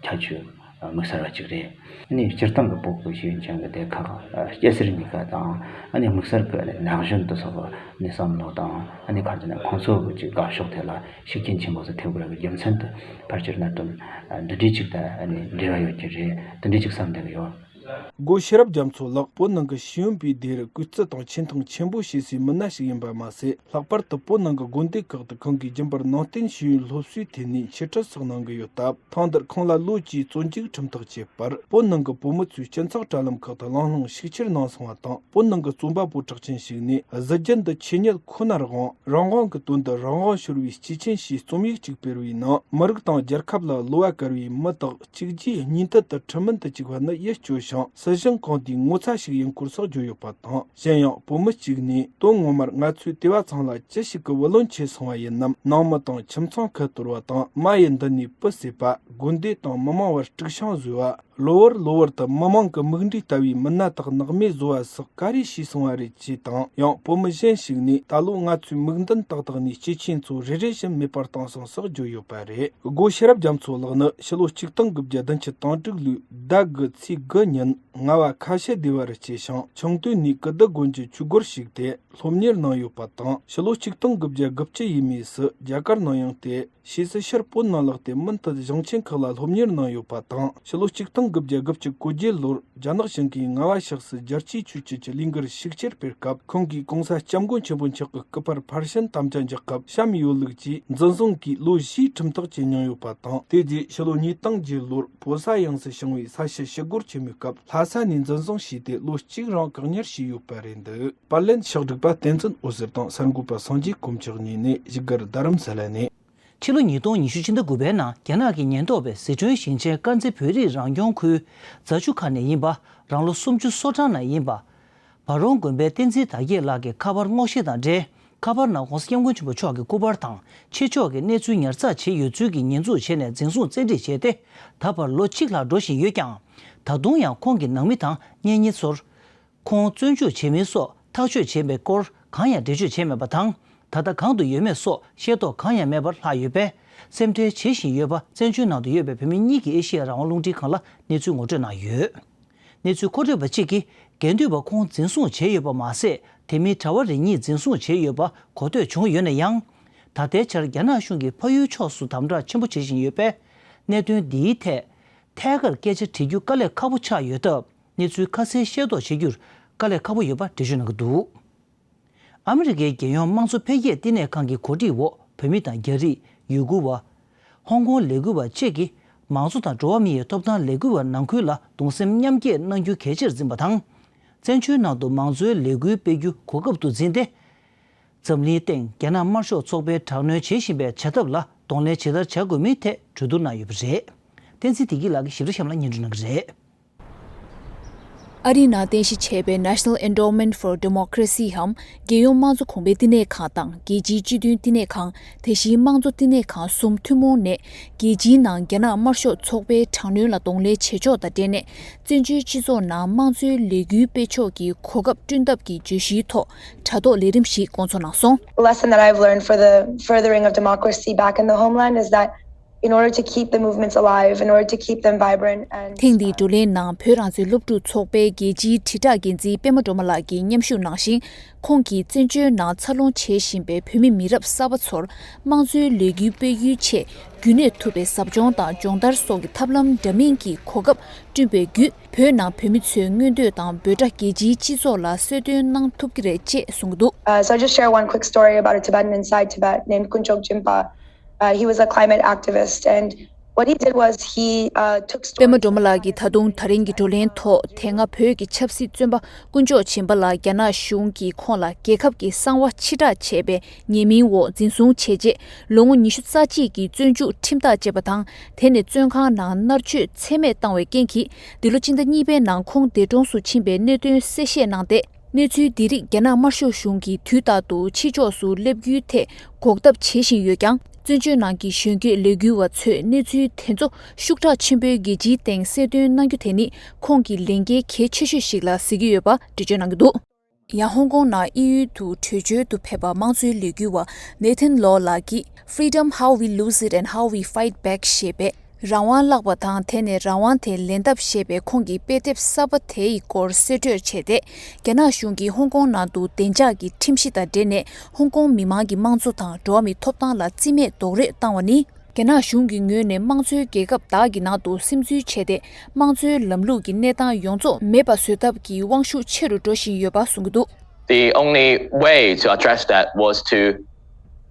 ཁྱད་ཆོས་དམིགས་བསལ་བ་ཅིག་རེད། ཨ་ནི་སྤྱིར་བཏང་གི་བོད་ཀྱི་ཤེས་ཡོན་ཅན་གྱི་སྡེ་ཁག་སྐྱ་སེར་གཉིས་ཀ་དང་། ཨ་ནི་དམིགས་བསལ་གྱི་ན་གཞོན་དེ་ཚོ་གི་བསམ་བློ་དང་། ཨ་ནི་ག་རེ་ཟེར་ན་ཁོང་ཚོ་གི་ཅིག་དགའ་ཕྱོགས་དེ་ལ་ཤུགས་རྐྱེན་ཆེན་པོ་ཞིག་ཐེབས་དགོས་རྒྱུ་མཚན་དུ་ཕལ་ཆེར་གནད་དོན་འདི་འདྲའི་ཅིག་དང་ཨ་ནི་འབྲེལ་བ་ཡོད་ཀྱི་རེད། འདི་འདྲའི་ཅིག་བསམ་བསྡད་ཀྱི་ཡོད། སྒོ་ཤེས་རབ་རྒྱ་མཚོ་ལགས་བོད་ནང་གི་ཤེས་ཡོན་པའི་སྡེ་རུ་སྐུ་རྩེད་དང་ཆེ་མཐོང་ཆེན་པོ་བྱེད་སའི་མི་སྣ་ཞིག་ཡིན་པ་མ་ཟད། ལྷག་པར་དུ་བོད་ནང་གི་དགོན་སྡེ་ཁག་ཏུ་ཁོང་གིས་རྒྱུན་པར་ནང་བསྟན་ཤེས་ཡོན་སློབ་གསོའི་ཐད་ནས་འཆད་ཁྲིད་སོགས་གནང་གི་ཡོད་སྟབས། ཐེངས་འདིར་ཁོང་ལ་ལོ་བཅུའི་བཙོན་འཇུག་ཁྲིམས་ཐག་བཅད་པར། བོད་ནང་གི་བོད་མི་ཚོས་སྤྱི་ཚོགས་དྲ་ལམ་ཁག་ཏུ་གླེང་སློང་ཤུགས་ཆེར་གནང་སོང་བ་དང་། བོད་ནང་གི་རྩོམ་པ་པོ་གྲགས་ཅན་ཞིག་ནས། གཟི་བརྗིད་འདི་ཆོས་ཉིད་ཁོ་ནར་དབང་། རང་དབང་གི་དོན་དུ་རང་དབང་ཤོར་བའི་སྐྱེས་ཆེན་ཞེས་རྩོམ་ཡིག་ཅིག་སྤེལ་བའི་ནང་། མི་རིགས་དང་རྒྱལ་ཁབ་ལ་གློ་བ་བཀལ་བའི་མི་དག་གཅིག་རྗེས་གཉིས་མཐུད་དུ་ཁྲིམས་མིན་དུ་བཅུག་པ་ནི་ཡིད་སྐྱོ་ཞིང་། ཡང་སྲིད་གཞུང་གང་དེའི་ངོ་ཚ་ཞིག་ཡིན་སྐོར་སོགས་བརྗོད་ཡོད་པ་དང་། གཞན་ཡང་བོད་མི་གཅིག་ནས། དོན་ངོ་མར་ང་ཚོའི་དེ་བ་ཚང་ལ་ཅི་ཞིག་གི་བུ་ལོན་ཆད་སོང་བ་ཡིན་ནམ། ནང་མི་དང་ཁྱིམ་ཚང་ཁ་གཏོར་བ་དང་། མ་ཡི་མདུན་ནས་སྤུ་བསད་པ། དགོན་སྡེ་དང་མི་མང་བར་དཀྲུག་ཤིང་བཟོས་པ། གློ་བུར་གློ་བུར་དུ་མི་མང་གི་མིག་འབྲས་ལྟ་བུའི་མི་སྣ་དག་ནག་མེད་བཟོ་བ་སོགས་ག་རེ་བྱས་སོང་བ་རེད་ཅེས་དང་། ཡང་བོད་མི་གཞན་ཞིག་ནས། ད་ལོ་ང་ཚོའི་མིག་མདུན་ཏག་ཏག་ནས་སྐྱེས་ཆེན་ཚོ་རེ་རེ་བཞིན་མེད་པར་བཏང་སོང་སོགས་བརྗོད་ཡོད་པ་རེད། སྒོ་ཤེས་རབ་རྒྱ་མཚོ་ལགས་ནི་ཕྱི་ལོ་ཆིག་སྟོང་དགུ་བརྒྱ་བདུན་ཅུ་དོན་དྲུག་ལོའི་ཟླ་དགུ་ཚེས་དགུ་ཉིན་རྔ་བ་ཁ་ཤས་སྡེ་བར་སྐྱེས་ཤིང་། ཆུང་དུས་ནས་ཀི་ཏི་དགོན་གྱི་ཆོས་སྒོར་ཞུགས་ཏེ་སློབ་གཉེར་གནང་ཡོད་པ་དང་། ཕྱི་ལོ་ཆིག་སྟོང་དགུ་བརྒྱ་དགུ་བཅུ་ཡས་མས་སུ་རྒྱ་གར་ནང་ཡོང་སྟེ། ཕྱིས་སུ་ཕྱིར་བོད་ནང་ལོག་སྟེ་མུ་མཐུད་གཞུང་ཆེན་ཁག་ལ་སློབ་གཉེར་གནང་ཡོད་པ་དང་། ཕྱི་ལོ་ཆིག་སྟོང་དགུ་བརྒྱ་དགུ་བཅུ་གོ་བརྒྱད་ལོར་རྒྱ་ནག་གཞུང་གིས་རྔ་བ་ཕྱོགས་སུ་རྒྱལ་སྤྱིའི་ཆོས་བརྒྱུད་ཀྱི་ལས་འགུལ་ཤུགས་ཆེར་སྤེལ་སྐབས། ཁོང་གིས་གོང་ས་སྐྱབས་མགོན་ཆེན་པོ་མཆོག་གི་སྐུ་པར་ཕར་ཕྱིན་དམ་བཅའ་འཇོག་སྐབས་བཤམས་ཡོད་ལུགས་ཀྱིས་འཛིན་བཟུང་གིས་ལོ་བཞིའི་ཁྲིམས་ཐག་བཅད་མྱོང་ཡོད་པ་དང་། དེ་རྗེས་ཕྱི་ལོ་ཉིས་སྟོང་བརྒྱད་ལོར་བོད་ས་ཡོངས་སུ་བྱུང་བའི་ས་བྱི་ཞི་རྒོལ་ཆེན་མོའི་སྐབས་ལྷ་ས་ནས་འཛིན་བཟུང་བྱས་ཏེ་ལོ་གཅིག་རིང་བཀག་ཉར་བྱས་ཡོད་པ་རེད་འདུག་པར་ལེན་ཕྱག་སྒྲིག་པ་བསྟན་འཛིན་འོད་ཟེར་དང་གསར་འགོད་པ་སངས་རྒྱས་དཀོན་མཆོག་གཉིས་ནས་བཞུགས་སྒར་རྡ་རམ་ས་ལ་ནས། ཕྱི་ལོ་ཉིས་སྟོང་ཉི་ཤུ་ཕྱི་ཟླ་དགུ་པའི་ནང་རྒྱ་ནག་གི་ཉེན་རྟོག་པས་ཟི་ཁྲོན་ཞིང་ཆེན་དཀར་མཛེས་བོད་རིགས་རང་སྐྱོང་ཁུལ་རྫ་ཆུ་ཁ་ནས་ཡིན་པ། རང་ལོ་སུམ་ཅུ་སོ་གྲངས་ནས་ཡིན་པ། བ་རོང་དགོན་པའི་བསྟན་འཛིན་དར་རྒྱས་ལགས་ཀྱི་ཁ་པར་སྔོག་བཤེར་དང་འབྲེལ། ཁ་པར་ནང་༸གོང་ས་༸སྐྱབས་མགོན་ཆེན་པོ་མཆོག་གི་སྐུ་པར་དང་ཕྱི་ཕྱོགས་ཀྱི་གནས་ཚུལ་ཉར་ཚགས་བྱས་ཡོད་ཚུལ་གྱི་ཉེས་འཛུགས་བྱས་ནས་འཛིན་བཟུང་བཙན་ཁྲིད་བྱས་ཏེ། ད་བར་ལོ་གཅིག་ལྷག་འགྲོ་བཞིན་ཡོད་ཀྱང་། ད་དུང་ཡང་ཁོང་གི་ནང་མི་དང་གཉེན་ཉེ་ཚོར། ཁོང་བཙོན་འཇུག་བྱས་མིན་སོགས་ཐག་གཅོད་བྱས་པའི་སྐོར་གང་ཡང་འགྲེལ་བརྗོད་བྱས་མེད་པ་དང་། ད་ལྟ་གང་དུ་ཡོད་མེད་སོགས་ཤེས་རྟོགས་གང་ཡང་མེད་པར་ལྷག་ཡོད་པས། སེམས་ཁྲལ་བྱེད་བཞིན་ཡོད་པ་བཙན་བྱོལ་ནང་དུ་ཡོད་པའི་བོད་མི་གཉིས་ཀྱིས་ཨེ་ཤེ་ཡ་རང་དབང་རླུང་འཕྲིན་ཁང་ལ་གནས་ཚུལ་ངོ་སྤྲོད་གནང་ཡོད། གནས་ཚུལ་མཁོ་སྤྲོད་པ་གཅིག་གིས། དགེ་འདུན་པ་ཁོང་འཛིན་བཟུང་བྱས་ཡོད་པ་མ་ཟད། དེ་མིན་གྲྭ་བ་རེ་གཉིས་འཛིན་བཟུང་བྱས་ཡོད་པ་གོ་ཐོས་བྱུང་ཡོད་ན་ཡང་། ད་ལྟའི་ཆར་རྒྱ་ནག་གཞུང་གིས་ཕ་ཡུལ་ཕྱོགས་སུ་དམ་དྲག་ཆེན་པོ་བྱེད་བཞིན་ཡོད་པས། གནད་དོན་འདིའི་ཐད། ཐད་ཀར་སྐད་ཆ་དྲི་རྒྱུ་དཀའ་ལས་ཁག་པོ་ཆགས་ཡོད་སྟབས། གནས་ཚུལ་ཁ་གསལ་ཤེས་རྟོགས་བྱེད་རྒྱུར་དཀའ་ལས་ཁག་པོ་ཡོད་པ་འགྲེལ་བརྗོད་གནང་གི་འདུག་ཨ་མི་རི་ཀའི་རྒྱལ་ཡོངས་དམངས་གཙོ་འཕེལ་རྒྱས་བསྟི་གནས་ཁང་གི་གོ་སྒྲིག་འོག་བོད་མི་དང་རྒྱ་རིགས། ཡུ་གུར་བ། ཧོང་ཀོང་ལས་འགུལ་བ་བཅས་ཀྱིས་མང་གཙོ་དང་འགྲོ་བ་མིའི་ཐོབ་ཐང་ལས་འགུལ་བ་ནང་ཁུལ་ལ་གདུང་སེམས་མཉམ་སྐྱེད་གནང་རྒྱུ་གལ་ཆེར་འཛིན་པ་དང་། བཙན་བྱོལ་ནང་དུ་མང་གཙོའི་ལས་འགུལ་སྤེལ་རྒྱུ་གོ་སྐབས་ཏུ་འཛིན་ཏེ། འཛམ་གླིང་སྟེང་རྒྱ་ནག་དམར་ཤོག་ཚོགས་པས་དྲག་གནོན་བྱེད་བཞིན་པའི་བྱ་ཐབས་ལ་གདོང་ལེན་ཇི་ལྟར་བྱ་དགོས་མིན་ཐད་གྲོས་བསྡུར་གནང་ཡོད་པ་རེད། བསྟན་འཛིན་བདེ་སྐྱིད་ལགས་ཀྱིས་ཞིབ་ཕྲ་གཤམ་ལ་སྙན་སྒྲོན་གནང་གི་རེད། ཨ་རིའི་ནང་རྟེན་གཞི་བྱས་པའི་National Endowment for Democracy འམ་རྒྱལ་ཡོངས་དམངས་གཙོ་གོང་འཕེལ་བསྟི་གནས་ཁང་དང་རྒྱལ་སྤྱིའི་སྤྱི་མཐུན་བསྟི་གནས་ཁང་། དེ་བཞིན་དམངས་གཙོ་བསྟི་གནས་ཁང་གསུམ་ཐུན་མོང་ནས། རྒྱལ་སྤྱིའི་ནང་རྒྱ་ནག་དམར་ཤོག་ཚོགས་པའི་དྲག་གནོན་ལ་གདོང་ལེན་བྱེད་ཕྱོགས་དང་འབྲེལ་ནས། བཙན་བྱོལ་སྤྱི་ཚོགས་ནང་དམངས་གཙོའི་ལས་འགུལ་སྤེལ་ཕྱོགས་ཀྱི་གོ་སྐབས་བསྐྲུན་ཐབས་ཀྱི་བརྗོད་གཞིའི་ཐོག་དྲ་ཐོག་ལས་རིམ་ཞིག་བསྐོང་ཚོགས་གནང་སོང་། The lesson that I've learned for the furthering of democracy back in the homeland is that in order to keep the movements alive, in order to keep them vibrant and ཐེངས་འདིའི་བགྲོ་གླེང་ནང་བོད་རང་བཙན་སློབ་ཕྲུག་ཚོགས་པའི་རྒྱལ་སྤྱིའི་དྲིལ་བསྒྲགས་འགན་འཛིན་པད་མ་སྒྲོལ་མ་ལགས་ཀྱིས་མཉམ་ཞུགས་གནང་ཞིང་། ཁོང་གིས་བཙན་བྱོལ་ནང་འཚར་ལོངས་བྱེད་བཞིན་པའི་བོད་མི་མི་རབས་གསར་པ་ཚོར་དམངས་གཙོའི་ལས་འགུལ་སྤེལ་རྒྱུའི་ཆེད་རྒྱུན་གནས་ཐུབ་པའི་ཟབ་སྦྱོང་དང་སྦྱོང་བརྡར་སོགས་ཀྱི་ཐབས་ལམ་འདྲ་མིན་གྱི་གོ་སྐབས་བསྐྲུན་པའི་བརྒྱུད། བོད་ནང་བོད་མི་ཚོའི་མངོན་འདོད་དང་འབོད་སྒྲ་རྒྱལ་སྤྱིའི་སྤྱི་ཚོགས་ལ་གསལ་སྟོན་གནང་ཐུབ་ཀྱི་རེད་ཅེས་གསུངས་འདུག Uh, so I'll just share one quick story about a Tibetan inside Tibet named Kunchok Jinpa. Uh, he was a climate activist, and what he did was he uh, took པད་མ་སྒྲོལ་མ་ལགས་ཀྱིས་ད་དུང་ད་རིང་གི་བགྲོ་གླེང་ཐོག་དེ་སྔ་བོད་ཀྱི་ཆབ་སྲིད་བཙོན་པ་དཀོན་མཆོག་སྦྱིན་པ་ལགས་རྒྱ་ནག་གཞུང་གིས་ཁོང་ལ་རྒྱལ་ཁབ་ཀྱི་གསང་བ་ཕྱིར་བསྒྲགས་བྱས་པའི་ཉེས་མིང་འོག་འཛིན་བཟུང་བྱས་རྗེས་ལོ་ངོ་ཉི་ཤུ་རྩ་གཅིག་གི་བཙོན་འཇུག་ཁྲིམས་ཐག་བཅད་པ་དང་། དེ་ནས་བཙོན་ཁང་ནང་མནར་གཅོད་ཚད་མེད་བཏང་བའི་རྐྱེན་གྱིས། འདི་ལོ་སྤྱི་ཟླ་གཉིས་པའི་ནང་ཁོང་འདས་གྲོངས་སུ་ཕྱིན་པའི་གནད་དོན་གསལ་བཤད་གནང་སྟེ། གནས་ཚུལ་འདི་རིགས་རྒྱ་ནག་དམར་ཤོག་གཞུང་གིས་དུས་རྟག་ཏུ་ཕྱི་ཕྱོགས་སུ་སླེབས་རྒྱུའི་ཐད་འགོག་ཐབས་བྱེད་བཞིན་ཡོད་ཀྱང་། བཙན་བྱོལ་ནང་གི་གཞོན་སྐྱེས་ལས་འགུལ་བ་ཚོས་གནས་ཚུལ་དེ་ཚོ་ཤུགས་དྲག་ཆེན་པོའི་རྒྱལ་སྤྱིའི་སྟེང་གསལ་སྟོན་གནང་རྒྱུ་དེ་ནི་ཁོང་གི་ལས་འགན་གལ་ཆེ་ཤོས་ཤིག་ལ་གཟིགས་ཀྱི་ཡོད་པ་འགྲེལ་བརྗོད་གནང་གི་འདུག་ཡང་ཧོང་ཀོང་ནང་དབྱིན་ཡུལ་དུ་བྲོས་བྱོལ་དུ་ཕེབས་པ་དམངས་གཙོའི་ལས་འགུལ་བ་Nathan Law ལགས་ཀྱིས། Freedom, how we lose it and how we fight back ཞེས་པའི་རང་དབང་བརླག་པ་དང་དེ་ནས་རང་དབང་དེ་ལེན་ཐབས་ཞེས་པའི་ཁོང་གི་དཔེ་དེབ་གསར་པ་དེའི་སྐོར་གསེད་བཀྲོལ་བྱས་ཏེ། རྒྱ་ནག་གཞུང་གིས་ཧོང་ཀོང་ནང་དུ་བདེ་འཇགས་ཀྱི་ཁྲིམས་གཞི་དང་འབྲེལ་ནས་ཧོང་ཀོང་མི་མང་གི་དམངས་གཙོ་དང་འགྲོ་བ་མིའི་ཐོབ་ཐང་ལ་རྩིས་མེད་རྡོག་རོལ་བཏང་བ་ནི། རྒྱ་ནག་གཞུང་གི་ངོས་ནས་དམངས་གཙོའི་རྒྱལ་ཁབ་དག་གི་ནང་དུ་སིམ་འཛུལ་བྱས་ཏེ། དམངས་གཙོའི་ལམ་ལུགས་ཀྱི་གནས་སྟངས་ཡོངས་རྫོགས་མེད་པ་བཟོ་ཐབས་ཀྱི་དབང་ཤུགས་ཆེ་རུ་འགྲོ་བཞིན་ཡོད་པ་གསུངས་ཀྱི་འདུག The only way to address that was to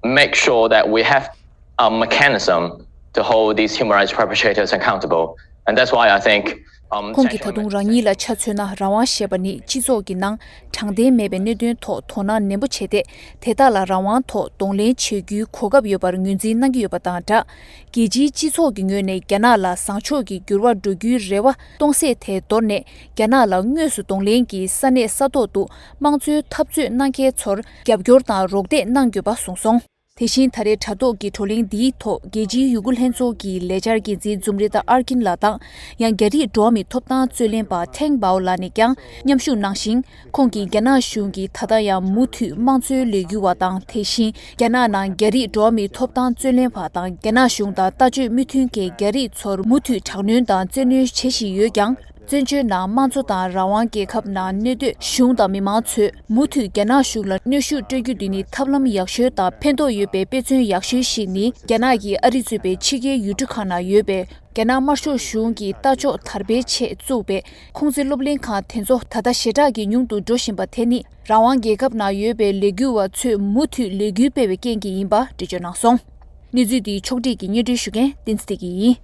make sure that we have a mechanism to hold these human rights perpetrators accountable. And that's why I think ཁོང་གིས་ད་དུང་རང་ཉིད་ལ་ཆ་མཚོན་ན། རང་དབང་ཞེས་པ་ནི་སྤྱི་ཚོགས་ཀྱི་ནང་དྲང་བདེན་མེད་པའི་གནད་དོན་ཐོག་དོ་སྣང་ནན་པོ་བྱས་ཏེ། དེ་དག་ལ་རང་དབང་ཐོག་གདོང་ལེན་བྱེད་རྒྱུའི་གོ་སྐབས་ཡོད་པར་ངོས་འཛིན་གནང་གི་ཡོད་པ་དང་སྦྲགས། རྒྱལ་སྤྱིའི་སྤྱི་ཚོགས་ཀྱི་ངོས་ནས་རྒྱ་ནག་ལ་བཟང་ཕྱོགས་ཀྱི་འགྱུར་བ་འགྲོ་རྒྱུའི་རེ་བ་གཏོང་ཟད་དེ། མདོར་ན། རྒྱ་ནག་ལ་དངོས་སུ་གདོང་ལེན་གྱིས་ས་གནས་ས་ཐོག་ཏུ་དམངས་གཙོའི་འཐབ་རྩོད་གནང་མཁན་ཚོར་རྒྱབ་སྐྱོར་དང་རོགས་འདེགས་གནང་དགོས་པ་གསུངས་སོང་། དེ་བཞིན་ད་རེས་དྲ་ཐོག་གི་བགྲོ་གླེང་འདིའི་ཐོག་རྒྱལ་སྤྱིའི་ཡུ་གུར་ལྷན་ཚོགས་ཀྱི་ལས་འཆར་འགན་འཛིན་ཛུམ་རི་ཏ་ཨར་ཀིན་ལགས་དང་། ཡང་རྒྱ་རིགས་འགྲོ་བ་མིའི་ཐོབ་ཐང་རྩོད་ལེན་པ་ཐེང་བའོ་ལགས་ནས་ཀྱང་མཉམ་ཞུགས་གནང་ཞིང་། ཁོང་གིས་རྒྱ་ནག་གཞུང་གིས་ད་ལྟ་ཡང་མུ་མཐུད་དམངས་གཙོའི་ལས་འགུལ་བ་དང་། དེ་བཞིན་རྒྱ་ནག་ནང་རྒྱ་རིགས་འགྲོ་བ་མིའི་ཐོབ་ཐང་རྩོད་ལེན་པ་དང་། རྒྱ་ནག་གཞུང་དང་ལྟ་སྤྱོད་མི་མཐུན་མཁན་རྒྱ་རིགས་ཚོར་མུ་མཐུད་དྲག་གནོན་དང་བཙན་གནོན་བྱེད་བཞིན་ཡོད་ཀྱང་། བཙན་བྱོལ་ནང་དམངས་གཙོ་དང་རང་དབང་རྒྱལ་ཁབ་ནང་གནས་སྡོད་གཞུང་དང་མི་མང་ཚོས་མུ་མཐུད་རྒྱ་ནག་གཞུང་ལ་གནོན་ཤུགས་སྤྲོད་རྒྱུ་འདི་ནི་ཐབས་ལམ་ཡག་ཤོས་དང་ཕན་ཐོགས་ཡོད་པའི་དཔེ་མཚོན་ཡག་ཤོས་ཤིག་ནི། རྒྱ་ནག་གིས་ཨ་རི་གཙོས་པའི་ཕྱི་རྒྱལ་ཡུལ་གྲུ་ཁག་ནང་ཡོད་པའི་རྒྱ་ནག་དམར་ཤོག་གཞུང་གི་ལྟ་ཕྱོགས་དར་སྤེལ་ཆེད་བཙུགས་པའི་ཁུང་ཙི་སློབ་གླིང་ཁང་དེ་ཚོ་ད་ལྟ་ཞེ་དྲག་གིས་ཉུང་དུ་འགྲོ་བཞིན་པ་དེ་ནི། རང་དབང་རྒྱལ་ཁབ་ནང་ཡོད་པའི་ལས་འགུལ་བ་ཚོས་མུ་མཐུད་ལས་འགུལ་སྤེལ་བའི་རྐྱེན་གྱིས་ཡིན་པ་འགྲེལ་བརྗོད་གནང་སོང་། གནས་ཚུལ་འདི་ཕྱོགས་བསྒྲིགས་ཀྱིས་སྙན་སྒྲོན་ཞུ་མཁན་བསྟན་འཛིན་བདེ་སྐྱིད་ཡིན།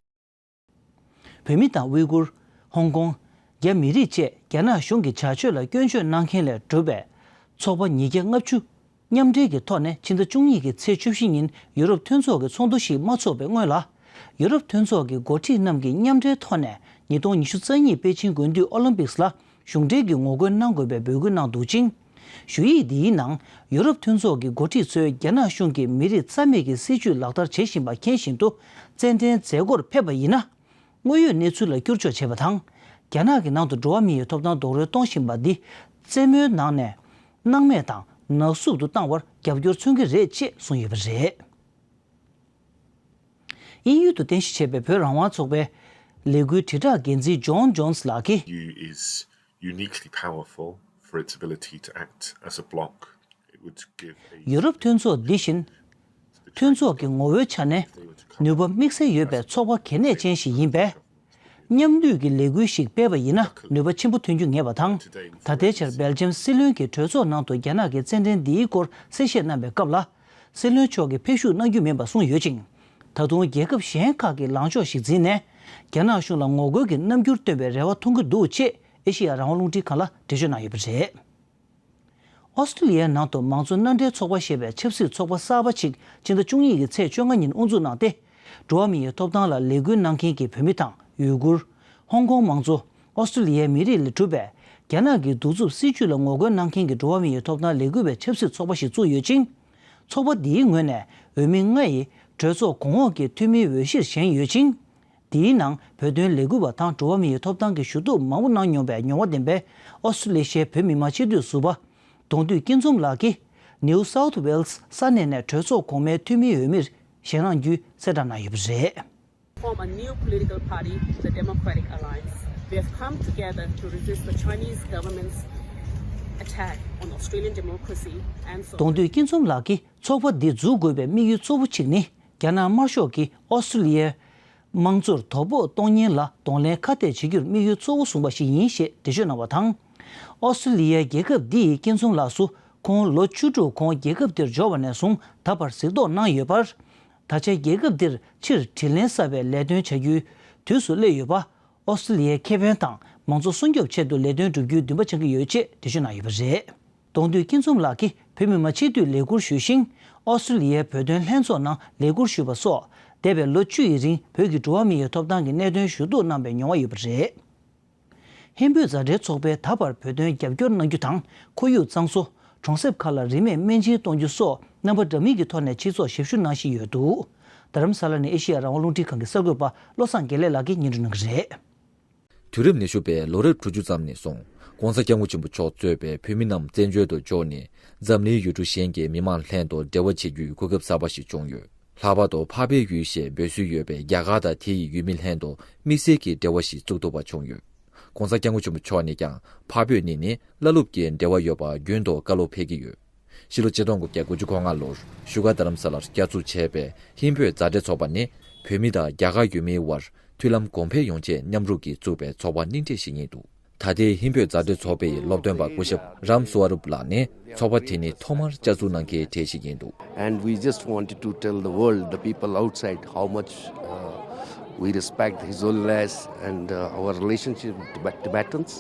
བོད་མི་དང་ཝི་གུར། ཧོང་ཀོང་། རྒྱ་མི་རིགས་བཅས་རྒྱ་ནག་གཞུང་གི་བྱ་སྤྱོད་ལ་སྐྱོན་བརྗོད་གནང་མཁན་ལས་གྲུབ་པའི་ཚོགས་པ་ཉིས་བརྒྱ་ལྔ་བཅུ་མཉམ་འབྲེལ་གྱི་ཐོག་ནས་ཕྱི་ཟླ་བཅུ་གཉིས་ཀྱི་ཚེས་བཅུ་བཞི་ཉིན་ཡུ་རོབ་མཐུན་ཚོགས་ཀྱི་ཚོགས་འདུ་ཞིག་མ་ཚོགས་པའི་སྔོན་ལ། ཡུ་རོབ་མཐུན་ཚོགས་ཀྱི་འགོ་ཁྲིད་རྣམས་ཀྱིས་མཉམ་འབྲེལ་ཐོག་ནས་ཉིས་སྟོང་ཉི་ཤུ་རྩ་གཉིས་པེ་ཅིང་དགུན་དུས་ཨོ་ལིམ་པིག་ལ་གཞུང་འབྲེལ་གྱི་ངོ་རྒོལ་གནང་དགོས་པའི་འབོད་སྐུལ་གནང་འདུག་ཅིང་། ཞུ་ཡིག་འདིའི་ནང་ཡུ་རོབ་མཐུན་ཚོགས་ཀྱི་འགོ་ཁྲིད་ཚོས་རྒྱ་ནག་གཞུང་གིས་མི་རིགས་རྩ་མེད་ཀྱི་སྲིད་བྱུས་ལག་བསྟར་བྱེད་བཞིན་པ་མཁྱེན་བཞིན་དུ། རྩེད་འགྲན་མཛད་སྒོར་ཕེབས་པ་ཡིན་ན། དངོས་ཡོད་གནས་ཚུལ་ལ་བསྒྱུར་བཅོས་བྱས་པ་དང་། རྒྱ་ནག་གི་ནང་དུ་འགྲོ་བ་མིའི་ཐོབ་ཐང་རྡོག་རོལ་གཏོང་བཞིན་པ་འདི། རྩེད་མོའི་ནང་ནས་སྣང་མེད་དང་ནག་བསུབ་ཏུ་བཏང་བར་རྒྱབ་སྐྱོར་མཚོན་གྱི་རེད་ཅེས་གསུངས་ཡོད་པ་རེད། དབྱིན་ཡུལ་དུ་རྟེན་གཞི་བྱས་པའི་བོད་རང་དབང་ཚོགས་པའི་ལས་འགུལ་དྲིལ་བསྒྲགས་འགན་འཛིན་ཇོན་ཇོན་སི་ལགས་ཀྱིས། E U is uniquely powerful for its ability to act as a bloc. It would give a ཡུ་རོབ་མཐུན་ཚོགས་འདི་བཞིན། མཐུན་ཚོགས་ཀྱི་ངོ་བོའི་ཆ་ནས་ནུས་པ་དམིགས་བསལ་ཡོད་པའི་ཚོགས་པ་གལ་གནད་ཅན་ཞིག་ཡིན་པས། མཉམ་འདུས་ཀྱི་ལས་འགུལ་ཞིག་སྤེལ་བ་ཡིན་ན་ནུས་པ་ཆེན་པོ་ཐོན་རྒྱུ་ངེས་པ་དང་། ད་ལྟའི་ཆར་སྦེལ་ཇམ་སྲིད་བློན་གྱིས་གྲོས་ཚོགས་ནང་དུ་རྒྱ་ནག་གི་རྩེད་འགྲན་འདིའི་སྐོར་གསལ་བཤད་གནང་བའི་སྐབས་ལ། སྲིད་བློན་མཆོག་གིས་ཕེབས་ཞུགས་གནང་རྒྱུ་མིན་པ་གསུངས་ཡོད་ཅིང་། ད་དུང་རྒྱལ་ཁབ་གཞན་ཁག་གི་ལངས་ཕྱོགས་ཤིག་འཛིན་ནས། རྒྱ་ནག་གཞུང་ལ་ངོ་རྒོལ་གྱི་རྣམ་འགྱུར་སྟོན་པའི་རེ་བ་མཐོང་གི་འདུག་ཅེས་ཨེ་ཤེ་ཡ་རང་དབང་རླུང་འཕྲིན་ཁང་ལ་འགྲེལ་བརྗོད་གནང་ཡོད་པ་རེད། ཨོ་སི་ཀྲི་ལི་ཡའི་ནང་དུ་མང་གཙོ་མནའ་འབྲེལ་ཚོགས་པ་ཞེས་པའི་ཆབ་སྲིད་ཚོགས་པ་གསར་པ་ཞིག་ཕྱི་ཟླ་བཅུ་གཉིས་ཀྱི་ཚེས་བཅོ་ལྔ་ཉིན་དབུ་འཛུགས་གནང་སྟེ། འགྲོ་བ་མིའི་ཐོབ་ཐང་ལ་ལས་འགུལ་གནང་མཁན་གྱི་བོད་མི་དང་ཡུ་གུར། ཧོང་ཀོང་མང་གཙོ། ཨོ་སི་ཀྲི་ལི་ཡའི་མི་རིགས་ལས་གྲུབ་པའི་རྒྱ་ནག་གི་གདུག་རྩུབ་སྲིད་བྱུས་ལ་ངོ་རྒོལ་གནང་མཁན་གྱི་འགྲོ་བ་མིའི་ཐོབ་ཐང་ལས་འགུལ་བའི་ཆབ་སྲིད་ཚོགས་པ་ཞིག་བཙུགས་ཡོད་ཅིང་། ཚོགས་པ་འདིའི་ངོས་ནས་འོས་མི་ལྔ་ཡིས་གྲོས་ཚོགས་གོང་འོག་གི་འཐུས་མིའི་འོས་གཞིར་བཞེངས་ཡོད་ཅིང་། འདིའི་ནང་བོད་དོན་ལས་འགུལ་བ་དང་འགྲོ་བ་མིའི་ཐོབ་ཐང་གི་ཞུ་གཏུག་མང་པོ་གནང་མྱོང་བའི་མྱོང་བ་ལྡན་པའི་ཨོ་སི་ཀྲི་ལི་ཤའི་བོད་མི་མང་སྤྱི་འཐུས་ཟུར་པ། གདོང་འདུས་སྐྱིད་འཛོམས་ལགས་ཀྱིས་ནིའུ་སའུཐ་ཝེལ་སི་ས་གནས་ནས་གྲོས་ཚོགས་གོང་མའི་འཐུས་མིའི་འོས་མིར་བཞེངས་གནང་རྒྱུའི་གསལ་བསྒྲགས་གནང་ཡོད་པ་རེད། Form a new political party, the Democratic Alliance. We have come together to resist the Chinese government's attack on Australian democracy and so. གདོང་འདུས་སྐྱིད་འཛོམས་ལགས་ཀྱིས་ཚོགས་པ་འདི་འཛུགས་དགོས་པའི་དམིགས་ཡུལ་གཙོ་བོ་གཅིག་ནི། རྒྱ་ནག་དམར་ཤོག་གིས་ཨོ་སི་ཀྲི་ལི་ཡའི་དམངས་གཙོར་དོ་ཕོག་གཏོང་ཉེན་ལ་གདོང་ལེན་ཁ་གཏད་བྱེད་རྒྱུར་དམིགས་ཡུལ་གཙོ་བོ་བཟུང་བ་ཞིག་ཡིན་ཞེས་འགྲེལ་བརྗོད་གནང་བ་དང་། ཨོ་སི་ཀྲི་ལི་ཡའི་རྒྱལ་ཁབ་འདི་ཡི་སྐྱིད་འཛོམས་ལགས་སུ་ཁོང་ལོ་བཅུ་དྲུག་གོང་རྒྱལ་ཁབ་འདིར་འབྱོར་བ་ནས་བཟུང་ད་བར་གཟིགས་རྟོག་གནང་ཡོད་པར། ད་ཆ་རྒྱལ་ཁབ་འདིར་ཕྱིར་དྲིན་ལན་གསབ་པའི་ལས་དོན་བྱ་རྒྱུའི་དུས་སུ་སླེབས་ཡོད་པ། ཨོ་སི་ཀྲི་ལི་ཡའི་ཁེ་ཕན་དང་མང་གཙོ་སྲུང་སྐྱོབ་ཆེད་དུ་ལས་དོན་བསྒྲུབ་རྒྱུའི་འདུན་པ་འཆང་གི་ཡོད་ཅེས་འགྲེལ་བརྗོད་གནང་ཡོད་པ་རེད། གདོང་འདུས་སྐྱིད་འཛོམས་ལགས་ཀྱིས་བོད་མི་མང་སྤྱི་འཐུས་ལས་ཁུར་ཞུས་ཤིང་། ཨོ་སི་ཀྲི་ལི་ཡའི་བོད་དོན་ལྷན་ཚོགས་ནང་ལས་ཁུར་ཞུས་པ་སོགས་འདས་པའི་ལོ་བཅུ་ཡི་རིང་བོད་ཀྱི་འགྲོ་བ་མི་ཡི་ཐོབ་ཐང་གི་གནད་དོན་ཞུ་གཏུག་གནང་བའི་མྱོང་བ་ཡོད་པ་རེད། ཧིན་བོད་མཛའ་འབྲེལ་ཚོགས་པས་ད་བར་བོད་དོན་རྒྱབ་སྐྱོར་གནང་རྒྱུ་དང་ཁོར་ཡུག་གཙང་བཟོ། གྲོང་གསེབ་ཁག་ལ་རིན་མེད་སྨན་སྦྱིན་གཏོང་རྒྱུ་སོགས་རྣམ་པ་འདྲ་མིན་གྱི་ཐོག་ནས་སྤྱི་ཚོགས་ཞབས་ཞུ་གནང་བཞིན་ཡོད་འདུག་རྡ་རམ་ས་ལ་ནས་ཨེ་ཤེ་ཡ་རང་དབང་རླུང་འཕྲིན་ཁང་གི་གསར་འགོད་པ་བློ་བཟང་དགེ་ལེགས་ལགས་ཀྱིས་སྙན་སྒྲོན་གནང་གི་རེད། དུས་རབས་ཉི་ཤུ་པའི་ལོ་རབས་དྲུག་ཅུ་ཙམ་ནས་བཟུང་༸གོང་ས་༸སྐྱབས་མགོན་ཆེན་པོ་མཆོག་གཙོས་པའི་བོད་མི་རྣམས་བཙན་བྱོལ་དུ་འབྱོར་ནས་འཛམ་གླིང་ཡུལ་གྲུ་གཞན་གྱི་མི་མང་ལྷན་དུ་འབྲེལ་བ་བྱེད་རྒྱུའི་གོ་སྐབས་གསར་པ་ཞིག་བྱུང་ཡོད། ལྷག་པར་དུ་འཕགས་པའི་ཡུལ་ཞེས་འབོད་སྲོལ་ཡོད་པའི་རྒྱ་གར་དང་དེ་ཡི་ཡུལ་མི་ལྷན་དུ་དམིགས་བསལ་གྱི་འབྲེལ་བ་ཞིག་བཙུགས་ཐུབ་པ་བྱུང་ཡོད། ༸གོང་ས་༸སྐྱབས་མགོན་ཆེན་པོ་མཆོག་ནས་ཀྱང་འཕགས་བོད་གཉིས་ནི་བླ་སློབ་ཀྱི་འབྲེལ་བ་ཡོད་པ་རྒྱུན་དུ་བཀའ་སློབ་ཕེབས་ཀྱི་ཡོད། ཕྱི་ལོ་ཆིག་སྟོང་དགུ་བརྒྱ་དགུ་བཅུ་གོ་ལྔ་ལོར་བཞུགས་སྒར་རྡ་རམ་ས་ལར་བསྐྱར་འཛུགས་བྱས་པའི་ཧིན་བོད་མཛའ་འབྲེལ་ཚོགས་པ་ནི་བོད་མི་དང་རྒྱ་གར་ཡུལ་མིའི་དབར་མཐུན་ལམ་གོང་འཕེལ་ཡོང་ཆེད་མཉམ་རུབ་ཀྱིས་བཙུགས་པའི་ཚོགས་པ་རྙིང་གྲས་ཤིག་ཡིན་འདུག་ད་ལྟའི་ཧིན་བོད་མཛའ་འབྲེལ་ཚོགས་པའི་སློབ་སྟོན་པ་སྐུ་ཞབས་རམ་སུ་ཝ་རུབ་ལགས་ནས་ཚོགས་པ་དེ་ནི་ཐོག་མར་བསྐྱར་འཛུགས་གནང་མཁན་གྲས་ཤིག་ཡིན་འདུག And we just wanted to tell the world, the people outside, how much, uh, We respect His Holiness and uh, our relationship with Tibet- Tibetans.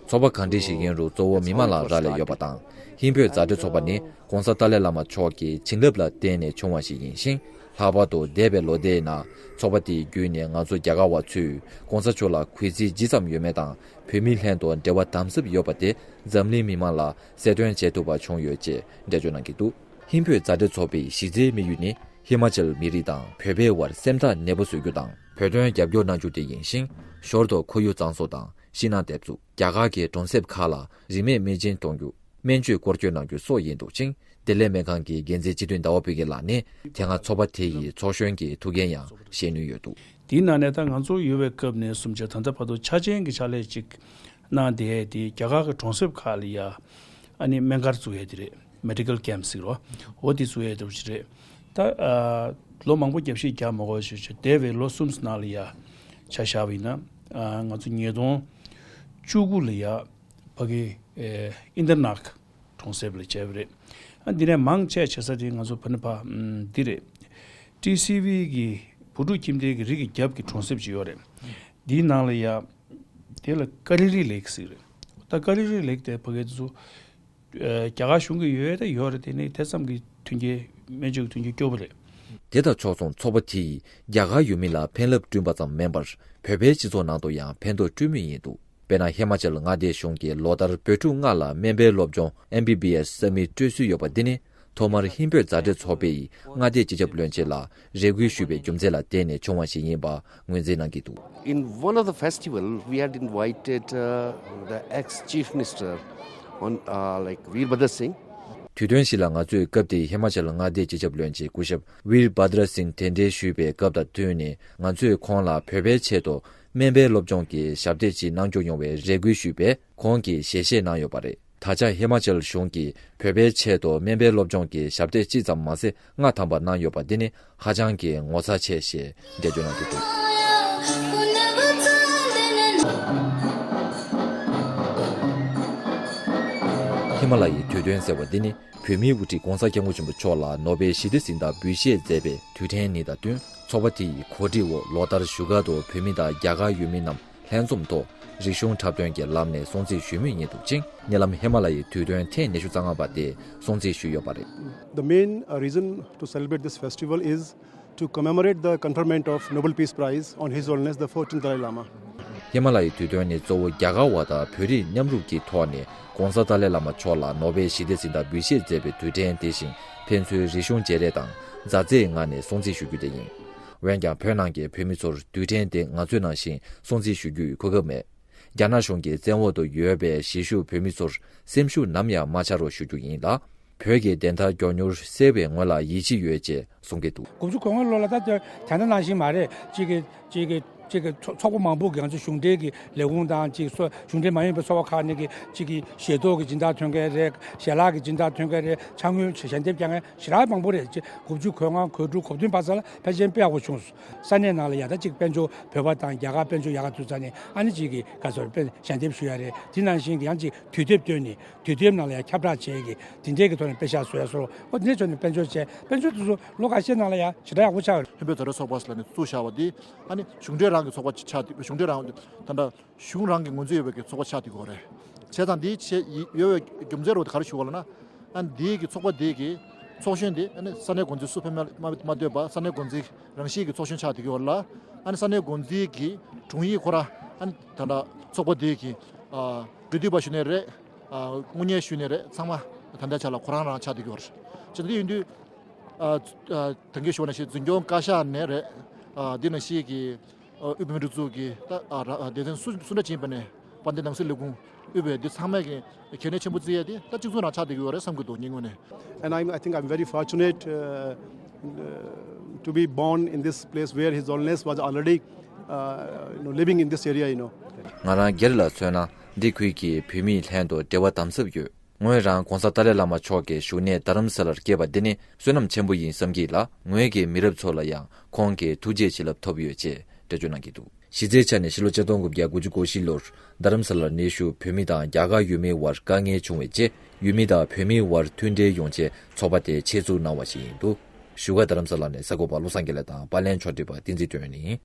ཚོགས་པ་གང་འདྲ་ཞིག་ཡིན་རུང་གཙོ་བོ་མི་མང་ལ་རག་ལས་ཡོད་པ་དང་། ཧིན་བོད་མཛའ་འབྲེལ་ཚོགས་པ་ནི་༸གོང་ས་ཏཱ་ལའི་བླ་མ་མཆོག་གི་བྱིན་རླབས་ལ་བརྟེན་ནས་བྱུང་བ་ཞིག་ཡིན་ཞིང་། ལྷག་པར་དུ་འདས་པའི་ལོ་ཟླའི་ནང་ཚོགས་པ་དེའི་བརྒྱུད་ནས་ང་ཚོ་རྒྱ་གར་བ་ཚོས་༸གོང་ས་མཆོག་ལ་གུས་བརྩི་ཇི་ཙམ་ཡོད་མེད་དང་། བོད་མིའི་ལྷན་དུ་འབྲེལ་བ་དམ་ཟབ་ཡོད་པ་དེ་འཛམ་གླིང་མི་མང་ལ་གསལ་སྟོན་བྱེད་ཐུབ་པ་བྱུང་ཡོད་ཅེས་འགྲེལ་བརྗོད་གནང་གི་འདུག་ཧིན་བོད་མཛའ་འབྲེལ་ཚོགས་པའི་གཞི་རྩའི་དམིགས་ཡུལ་ནི་ཧི་མ་ཅལ་མི་རིགས་དང་བོད་པའི་དབར་སེམས་ཐག་ཉེ་པོ་བཟོ་རྒྱུ་དང་། བོད་དོན་རྒྱབ་སྐྱོར་གནང་རྒྱུ་དེ་ཡིན་ཞིང་། ཞོར་དུ་ཁོར་ཡུག་གཙང་བཟོ་དང་ཤིང་ནགས་འདེབས་འཛུགས། རྒྱ་གར་གྱི་གྲོང་གསེབ་ཁག་ལ་རིན་མེད་སྨན་སྦྱིན་གཏོང་རྒྱུ། སྨན་བཅོས་སྐོར་སྐྱོད་གནང་རྒྱུ་སོགས་ཡིན་འདུག་ཅིང་། བདེ་ལེགས་སྨན་ཁང་གི་འགན་འཛིན་སྤྱི་འཐུས་ཟླ་བ་བྷུ་དགེ་ལགས་ནས་དེ་སྔ་ཚོགས་པ་དེ་ཡི་ཚོགས་གཞོན་གྱི་ཐུགས་འགན་ཡང་བཞེས་ནུས་ཡོད་འདུག་དེའི་ནང་ནས་ད་ང་ཚོ་ཡོད་པའི་སྐབས་ནས་བཟུང་བྱས་ད་ལྟ་བར་དུ་ཆ་རྐྱེན་གྱི་ཕྱག་ལས་ཅིག་གནང་བསྡད་དེ་རྒྱ་གར་གྱི་གྲོང་གསེབ་ཁག་ལ་ཡ་ཨ་ནི་སྨན་སྒར་བཙུགས་ཡས་དེ་རེད། མེ་ཌི་ཀལ་ཀེམ་ཟེར་རོ། འོ་དེ་བཙུགས་ཡས་དེ་རེད། ད་ཨ་ལོ་མང་པོ་རྒྱབ་བཤིག་རྒྱག་མ་དགོས་ཞེས་བྱས་འདས་པའི་ལོ་གསུམ་ནང་ལ་ཡ་ཆ་བཞག་པ་ཡིན་ན་ཨ་ང་ཚོ་ཉིས་སྟོང་བཅུ་དགུ་ལ་ཡ་ཕ་གི་ཨེ་ཨིན་དར་ནག་གྲོང་གསེབ་ལ་བྱས་པ་རེད། ཨ་འདི་ནས་མང་ཆེ་བྱེད་ས་དེ་ང་ཚོ་ཕ་ནི་ཕ་ཨམ་འདི་རེད། ཊི་སི་ཝི་གི་བུ་ཕྲུག་ཁྱིམ་སྡེ་གི་རི་གི་རྒྱབ་ཀྱི་གྲོང་གསེབ་ཅིག་ཡོད་རེད། འདིའི་ནང་ལ་ཡ་དེ་ལ་ཀ་ལི་རི་ལེག་ཟེར་རེད། ད་ཀ་ལི་རི་ལེག་དེ་ཕ་གི་ཚོ་ཨ་རྒྱ་གར་གཞུང་གི་ཡོད་ད་ཡོད་རེད། དེ་ནི་དེ་ཙམ་གྱི་མཐུན་རྐྱེན་སྨན་བཅོས་ཀྱི་མཐུན་རྐྱེན་སྐྱོ་པོ་རེད། དེ་དང་ཕྱོགས་མཚུངས་ཚོགས་པ་དེས་རྒྱ་གར་ཡུལ་མི་ལ་ཕན་རླབས་བསྐྲུན་པ་ཙམ་མིན་པར་བོད་པའི་སྤྱི་ཚོགས་ནང་དུ་ཡང་ཕན་ཐོགས་བསྐྲུན་མུས་ཡིན་འདུག་དཔེར་ན་ཧི་མ་ཅལ་མངའ་སྡེ་གཞུང་གིས་ལོ་ལྟར་བོད་ཕྲུག་ལྔ་ལ་སྨན་པའི་སློབ་སྦྱོང་ཨེམ་བི་བི་ཨེས་ས་མིག་སྤྲོད་སྲོལ་ཡོད་པ་འདི་ནི་ཐོག་མར་ཧིན་བོད་མཛའ་འབྲེལ་ཚོགས་པས་མངའ་སྡེ་སྤྱི་ཁྱབ་བློན་ཆེན་ལ་རེ་སྐུལ་ཞུས་པའི་རྒྱུ་མཚན་ལ་བརྟེན་ནས་བྱུང་བ་ཞིག་ཡིན་པ་ངོས་འཛིན་གནང་གི་འདུག In one of the festival, we had invited uh, the ex-chief minister on uh, like Veer Bhadra Singh. དུས་སྟོན་ཞིག་ལ་ང་ཚོས་སྐབས་དེའི་ཧི་མ་ཅལ་མངའ་སྡེའི་སྤྱི་ཁྱབ་བློན་ཆེན་སྐུ་ཞབས་ཝིར་བྷ་དྲ་སིང་གདན་འདྲེན་ཞུས་པའི་སྐབས་དང་བསྟུན་ནས་ང་ཚོས་ཁོང་ལ་བོད་པའི་ཆེད་དུ་སྨན་པའི་སློབ་སྦྱོང་གི་ཞབས་འདེགས་ཅིག་གནང་རྒྱུ་ཡོང་བའི་རེ་སྐུལ་ཞུས་པས། ཁོང་གིས་ཞལ་བཞེས་གནང་ཡོད་པ་རེད། ད་ཆ་ཧི་མ་ཅལ་གཞུང་གིས་བོད་པའི་ཆེད་དུ་སྨན་པའི་སློབ་སྦྱོང་གི་ཞབས་སྟེགས་གཅིག་ཙམ་མ་ཟད་ལྔ་ཐམ་པ་གནང་ཡོད་པ་འདི་ནི་ཧ་ཅང་གི་ངོ་མཚར་ཆེ་ཞེས་འགྲེལ་བརྗོད་གནང་གི་འདུག་ཧི་མ་ལ་ཡའི་དུས་སྟོན་ཟེར་བ་འདི་ནི་བོད་མིའི་དབུ་ཁྲིད་ྋགོང་ས་ྋསྐྱབས་མགོན་ཆེན་པོ་མཆོག་ལ་ནོ་བེལ་ཞི་བདེ་གཟེངས་རྟགས་འབུལ་བཞེས་མཛད་པའི་དུས་དྲན་ཉིན་དང་བསྟུན། ཚོགས་པ་དེ་ཡི་གོ་སྒྲིག་འོག་ལོ་ལྟར་བཞུགས་སྒར་དུ་བོད་མི་དང་རྒྱ་གར་ཡུལ་མི་རྣམས་ལྷན་འཛོམས་ཐོག་རིག་གཞུང་འཁྲབ་སྟོན་གྱི་ལམ་ནས་སྲུང་བརྩི་ཞུ་མུས་ཡིན་འདུག་ཅིང་། ཉེ་ལམ་ཧི་མ་ལ་ཡའི་དུས་སྟོན་ཐེངས་ཉི་ཤུ་རྩ་ལྔ་པ་དེ་སྲུང་བརྩི་ཞུས་ཡོད་པ་རེད། The main uh, reason to celebrate this festival is to commemorate the conferment of Nobel Peace Prize on His Holiness the fourteenth Dalai Lama. ཧི་མ་ལ་ཡའི་དུས་སྟོན་ནི་གཙོ་བོ་རྒྱ་གར་བ་དང་བོད་རིགས་མཉམ་རུབ་ཀྱི་ཐོག་ནས་ྋགོང་ས་ཏཱ་ལའི་བླ་མ་མཆོག་ལ་ནོ་བེལ་ཞི་བདེ་གཟེངས་རྟགས་འབུལ་བཞེས་མཛད་པའི་དུས་དྲན་དེ་བཞིན་ཕན་ཚུན་རིག་གཞུང་བརྗེ་རེས་དང་མཛའ་བརྩེའི་ངང་ནས་སྲུང་བརྩི་ཞུ་རྒྱུ་དེ་ཡིན། འོན་ཀྱང་བོད་ནང་གི་བོད་མི་ཚོར་དུས་དྲན་དེ་ང་ཚོའི་ནང་བཞིན་སྲུང་བརྩི་ཞུ་རྒྱུའི་གོ་སྐབས་མེད། རྒྱ་ནག་གཞུང་གི་བཙན་འོག་ཏུ་ཡོད་པའི་གཞིས་བཞུགས་བོད་མི་ཚོར་སེམས་ཤུགས་ནམ་ཡང་མ་ཆག་རོགས་ཞུ་རྒྱུ་ཡིན་ལ། བོད་ཀྱི་བདེན་མཐའ་མགྱོགས་མྱུར་གསལ་བའི་ངོས་ལ་ཡིད་ཆེས་ཡོད་ཅེས་གསུང་གི་འདུག་དགུ་བཅུ་གོ་ལྔ་ལོ་ལ་ད་དེ་ད་ལྟ་ནང་བཞིན་མ་རེད། གཅིག་གི་གཅིག་གི་གཅིག་གི་ཚོགས་ཚོགས་པ་མང་པོ་གི་ང་ཚོ་གཞུང་འབྲེལ་གྱི་ལས་ཁུངས་དང་གཅིག་སོ་གཞུང་འབྲེལ་མ་ཡིན་པའི་ཚོགས་པ་ཁག་ནས་གི་གཅིག་གི་ཞལ་ཏོག་གི་སྦྱིན་བདག་ཐོན་མཁན་རེད། ཞལ་ལག་གི་སྦྱིན་བདག་ཐོན་མཁན་རེད། ཕྱག་དངུལ་ཞལ་འདེབས་རྒྱག་མཁན་ཞེ་དྲག་མང་པོ་རེད། གཅིག་དགུ་བཅུ་གོ་ལྔ་གོ་དྲུག་གོ་བདུན་བར་ཙམ་ལ་ཕལ་ཆེར་དཔེ་ཡག་པོ་བྱུང་སོང་། ས་གནས་ནང་ལ་ཡང་ད་གཅིག་དཔལ་འབྱོར་བོད་པ་དང་རྒྱ་གར་དཔལ་འབྱོར་ཡག་ག་ཐུག་ཙང་ནས་ཨ་ནི་གཅིག་གི་ག་ཚོད་དཔེ་ཞལ་འདེབས་ཞུ་ཡ་རེད། དེ་ནང་བཞིན་གྱི་ཡང་གཅིག་དུས་དེབ་བཏོན་ནས་དུས་དེབ་ནང་ལ་ཡང་ཁྱབ་བསྒྲགས་བྱས་ཀྱི་དེ་འདྲའི་གི་ཐོག་ནས་དཔེ་ཤག་བཟོ་ཡ་བཟོ་རོགས། ཨོ་དེ་འདྲའི་ཕྱོགས་ནས་དཔལ་འབྱོར་བྱས། དཔལ་འབྱོར་དེ་ཚོ་ལོ་ཁ་ཤས་ནང་ལ་ཡང་ཞེ་དྲག་ཡག་པོ་ཆགས་ཡོད་རེད། ཧིན་བོད་མཛའ་འབྲེལ་ཚོགས་པ་ཟེར་ལབ་ནས་བཙུགས་བཞག་པ་འདི་ཨ་ནི་གཞུང་འབྲེལ་རང་གི་ཚོགས་པ་ཆགས་འདུག་གཞུང་འབྲེལ་རང་ད་ལྟ་གཞུང་རང་གི་ངོས་འཛིན་ཡོད་པའི་གི་ཚོགས་པ་ཆགས་བསྡད་ཀྱི་ཡོད་རེད། བྱས་ཙང་འདིའི་ཆེད་ཡོད་པའི་རྒྱུ་མཚན་རོ་དེ་ག་རེ་ཞུ་བ་ལབ་ན། ཨ་ནི་འདིའི་གི་ཚོགས་པ་འདིའི་གི་ཚོགས་གཞོན་དེ་ཨ་ནི་ས་གནས་འགོ་འཛིན་སུ་ཕེབས་མ་མ་མ་འདོད་པ་ས་གནས་འགོ་འཛིན་རང་བཞིན་གྱི་ཚོགས་གཞོན་ཆགས་བསྡད་ཀྱི་ཡོད་རེད་ལ། ཨ་ནི་ས་གནས་འགོ་འཛིན་གྱི་དྲུང་ཡིག་ཁོ་རང་ཨ་ནི་ད་ལྟ་ཚོགས་པ་འདིའི་གི་ཨ་འབྲེལ་མཐུད་པ་ཞུ་ནས་རེད། ཨ་དངུལ་གཉེར་ཞུ་ནས་རེད། ཚང་མ་ད་ལྟའི་ཆ་ལ་ཁོ་རང་རང་ཆགས་བསྡད་ཀྱི་ཡོད་རེད། བྱས་ཙང་འདི་ཡིན་དུས་ཨ་ཨ་ད་གིན་ཞུས་པ་ནང་བཞིན་འཛིན་སྐྱོང་བཀའ་ཤག་ནས་རེད། ཨ་འདི་ནང་བཞིན་གྱི་ཨ་དབུས་བོད་མིའི་སྒྲིག་འཛུགས་ཀྱི་ད་ཨ་ར་ཨ་སྡེ་ཚན་སུ་སུ་འདྲ་ཅིག་ཡིན་པ་ནས་དཔལ་ལྡན་ནང་སྲིད་ལས་ཁུངས་དབུས་པའི་འདི་ཚང་མས་ཀྱི་གལ་གནད་ཆེན་པོ་བརྩི་ཡས་དེ་ད་གཅིག་མཚུངས་རང་ཆགས་བསྡད་ཀྱི་ཡོད་རེད་བསམ་གྱི་འདུག་ངའི་ངོས་ནས། And I, I think I'm very fortunate uh, uh, to be born in this place where His Holiness was already uh, you know, living in this area, you know. ང་རང་སྒེར་ལ་མཚོན་ན་འདི་ཁུལ་གྱི་བོད་མིའི་ལྷན་དུ་འབྲེལ་བ་དམ་ཟབ་ཡོད། ངོས་རང་༸གོང་ས་ཏཱ་ལའི་བླ་མ་མཆོག་གི་བཞུགས་གནས་རྡ་རམ་ས་ལར་སྐྱེས་པ་འདི་ནི་བསོད་ནམས་ཆེན་པོ་ཡིན་བསམ་གྱི་ལ། ངོས་ཀྱི་མི་རབས་ཚོ་ལ་ཡང་ཁོང་གི་ཐུགས་རྗེའི་བྱིན་རླབས་ཐོབ་ཡོད་ཅེས་འགྲེལ་བརྗོད་གནང་གི་འདུག་གཞི་རྩའི་ཆ་ནས་ཕྱི་ལོ་ཆིག་སྟོང་དགུ་བརྒྱ་དགུ་བཅུ་གོ་བཞི་ལོར་རྡ་རམ་ས་ལར་གནས་བཞུགས་བོད་མི་དང་རྒྱ་གར་ཡུལ་མིའི་དབར་དཀའ་ངལ་བྱུང་བའི་རྗེས། ཡུལ་མི་དང་བོད་མིའི་དབར་མཐུན་འབྲེལ་ཡོང་ཆེད་ཚོགས་པ་དེ་ཆེད་འཛུགས་གནང་བ་ཞིག་ཡིན་འདུག་བཞུགས་སྒར་རྡ་རམ་ས་ལ་ནས་གསར་འགོད་པ་བློ་བཟང་དགེ་ལེགས་དང་པར་ལེན་ཕྱོགས་སྒྲིག་པ་བསྟན་འཛིན་དོན་ཡིན།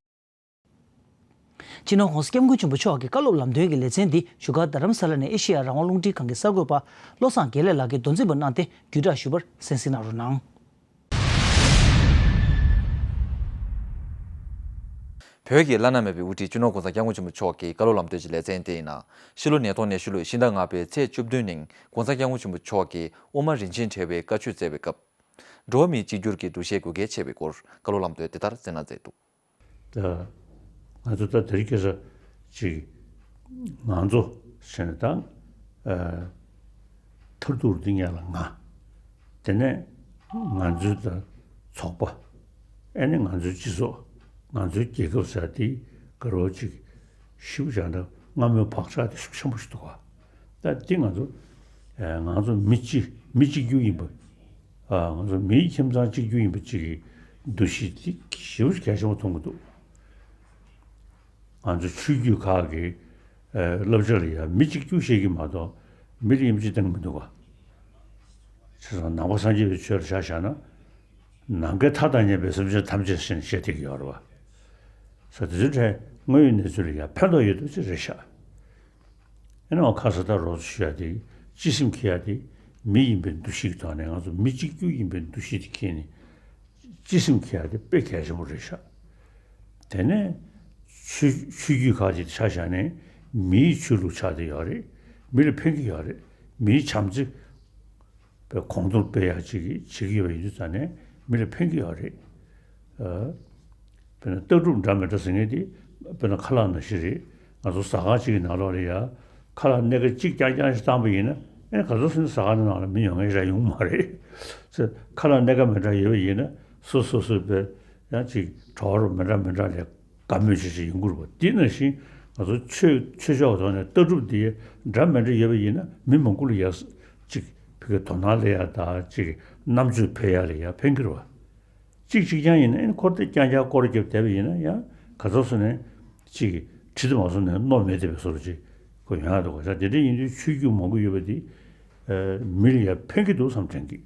སྤྱི་ནོར་༧གོང་ས་༧སྐྱབས་མགོན་ཆེན་པོ་མཆོག་གི་བཀའ་སློབ་ལམ་སྟོན་གྱི་ལེ་ཚན་འདི་བཞུགས་སྒར་རྡ་རམ་ས་ལ་ནས་ཨེ་ཤེ་ཡ་རང་དབང་རླུང་འཕྲིན་ཁང་གི་གསར་འགོད་པ་བློ་བཟང་དགེ་ལེགས་ལགས་ཀྱིས་མདོ་འཛིན་པ་གནང་སྟེ་བརྒྱུད་བསྒྲགས་ཞུས་པར་གསན་གཟིགས་གནང་རོགས་གནང་། བོད་ཀྱི་བླ་ན་མེད་པའི་དབུ་ཁྲིད་སྤྱི་ནོར་༧གོང་ས་༧སྐྱབས་མགོན་ཆེན་པོ་མཆོག་གི་བཀའ་སློབ་ལམ་སྟོན་གྱི་ལེ་ཚན་དེ་ཡིན་ན། ཕྱི་ལོ་ཉིས་སྟོང་ཉི་ཤུ་ལོའི་ཕྱི་ཟླ་ལྔ་པའི་ཚེས་བཅུ་བདུན་ཉིན་༧གོང་ས་༧སྐྱབས་མགོན་ཆེན་པོ་མཆོག་གིས་དབུ་མ་རིན་ཆེན་གྲགས་པའི་བཀའ་ཆོས་སྩལ་བའི་སྐབས། འགྲོ་བ་མིའི་གཅིག་གྱུར་གྱི་འདུ་ཤེས་དགོས་གལ་ཆེ་བའི་སྐོར་བཀའ་སློབ་ལམ་སྟོན་དེ་ལྟར་གསན་གནང་མཛད་འདུག་ད་ང་ཚོ་ད་དེ་རིང་ཁ་སང་ཅིག་ང་ཚོ་ཟེར་ནས་ད་ཨ་མཐར་ཐུག་འདི་ངེད་ལ་ང་། དེ་ནས་ང་ཚོའི་ད་ཚོགས་པ། ཨེ་ནི་ང་ཚོའི་སྤྱི་ཚོགས། ང་ཚོའི་རྒྱལ་ཁབ་ཟེར་དེ་ག་རེ་ཅིག་ཞིབ་བཞག་ན་སྔ་མོའི་བག་ཆགས་དེ་ཤུགས་ཆེན་པོ་ཞིག་འདུག་ག་ད་འདི་ང་ཚོ་ཨ་ང་ཚོ་མི་གཅིག་མི་གཅིག་གྱུར་ཡིན་པ། ཨ་ང་ཚོ་མིའི་ཁྱིམ་ཚང་གཅིག་གྱུར་ཡིན་པ་གཅིག་གི་འདུ་ཤེས་འདི་ཞེ་པོ་གལ་ཆེན་པོ་མཐོང་གི་འདུག་ང་ཚོ་ཆོས་བརྒྱུད་ཁག་གི་ཨ་བསླབ་བྱ་ལ་ཡང་མི་གཅིག་གྱུར་བཤད་ཀྱི་མ་གཏོགས་མི་ལ་དབྱེ་འབྱེད་གཏོང་གི་མི་འདུག་ག་བྱས་ཙང་ནང་པ་སངས་རྒྱས་པའི་ཆོས་ལ་ཆ་བཞག་ན། ནམ་མཁའི་མཐའ་དང་མཉམ་པའི་སེམས་ཅན་ཐམས་ཅད་ཟེར་ནས་བཤད་བསྡད་ཀྱི་ཡོད་རེད་བ། ས་དེ་ཚོའི་གྲས་དངོས་ཡོད་གནས་ཚུལ་ལ་ཡང་ཕན་ཐོགས་ཡོད་འདུག་ཅེས་རེད་ཤག་ཨེ་ནའང་ཁ་ས་ད་རོགས་ཚོ་ཞུ་ཡ་དེ་སྤྱི་སེམས་འཁྱེར་ཡ་དེ་མི་ཡིན་པའི་འདུ་ཤེས་ཀྱི་ཐོག་ནས་ང་ཚོ་མི་གཅིག་གྱུར་ཡིན་པའི་འདུ་ཤེས་དེ་འཁྱེར་ནས་སྤྱི་སེམས་འཁྱེར་ཡ་དེ་དཔེ་གལ་ཆེན་པོ་རེད་ཤག་དེ་ནས་ཆོས་ཆོས་བརྒྱུད་ཁག་ཅིག་ཆ་བཞག་ནས་མིའི་ཆོས་ལུགས་ཆགས་བསྡད་ཡོད་རེད། མི་ལ་ཕན་གྱི་ཡོད་རེད། མིའི་བྱམས་བརྩེ་པའི་གོང་མཐོར་སྤེལ་ཡག་ཅིག་བྱེད་ཀྱི་ཡོད་པ་ཡིན་དུས་ཙང་ནས་མི་ལ་ཕན་གྱི་ཡོད་རེད། ཨ། དཔེར་ན་ལྟ་གྲུབ་འདྲ་མི་འདྲ་ཟེར་མཁན་དེ་དཔེར་ན་ཁ་ལག་ནང་བཞིན་རེད། ང་ཚོ་ཟ་ཁང་གཅིག་གི་ནང་ལོགས་ལ་ཡ་ཁ་ལག་སྣེ་ཁ་གཅིག་རྐྱང་རྐྱང་ཞིག་བཏང་པ་ཡིན་ན་ཨེ་ག་ཚོད་ཟིན་ཟ་ཁང་ནང་ལ་མི་ཡོང་མཁན་ཞིག་ཡོང་མ་རེད། ཚེ་ཁ་ལག་སྣེ་ཁ་མི་འདྲ་ཡོད་པ་ཡིན་ན་སོ་སོ་སོ་སོའི་དཔེ་ཡང་ཅིག་གྲོགས་རོགས་མི་འདྲ་མི་འདྲ་ལས། དགའ་མོས་བྱེད་བྱེད་ཡོང་གི་རེད་པ། དེ་ནང་བཞིན་ང་ཚོ་ཆོས་ཆོས་ཕྱོགས་ཐོག་ནས་ལྟ་གྲུབ་འདི་འདྲ་མི་འདྲ་ཡོད་པ་ཡིན་ན་མི་མང་པོ་ལ་ཡ་ཅིག་ཕ་གི་དོ་སྣང་སླེབས་ཡ་དང་ཅིག་རྣམ་དཔྱོད་འཕེལ་ཡ་ལ་ཡ་ཕན་གྱི་རེད་པ། གཅིག་གཅིག་རྐྱང་ཡིན་ན་ཨེ་ཁོ་དེ་རྐྱང་རྐྱང་སྐོར་རྒྱབ་བསྡད་པ་ཡིན་ན་ཡང་ག་ཚོད་སོང་ནས་ཅིག་ཁྲི་དུ་མ་སོང་ནས་རྣོ་མེད་བསྡད་པའི་བཟོ་འདྲ་ཅིག་ཁོ་ཡོང་ཡ་འདུག་ག་ས་དེ་འདྲ་ཡིན་དུས་ཆོས་བརྒྱུད་མང་པོ་ཡོད་པ་འདི་མི་ལ་ཡ་ཕན་གྱི་འདུག་བསམ་དྲན་གྱི།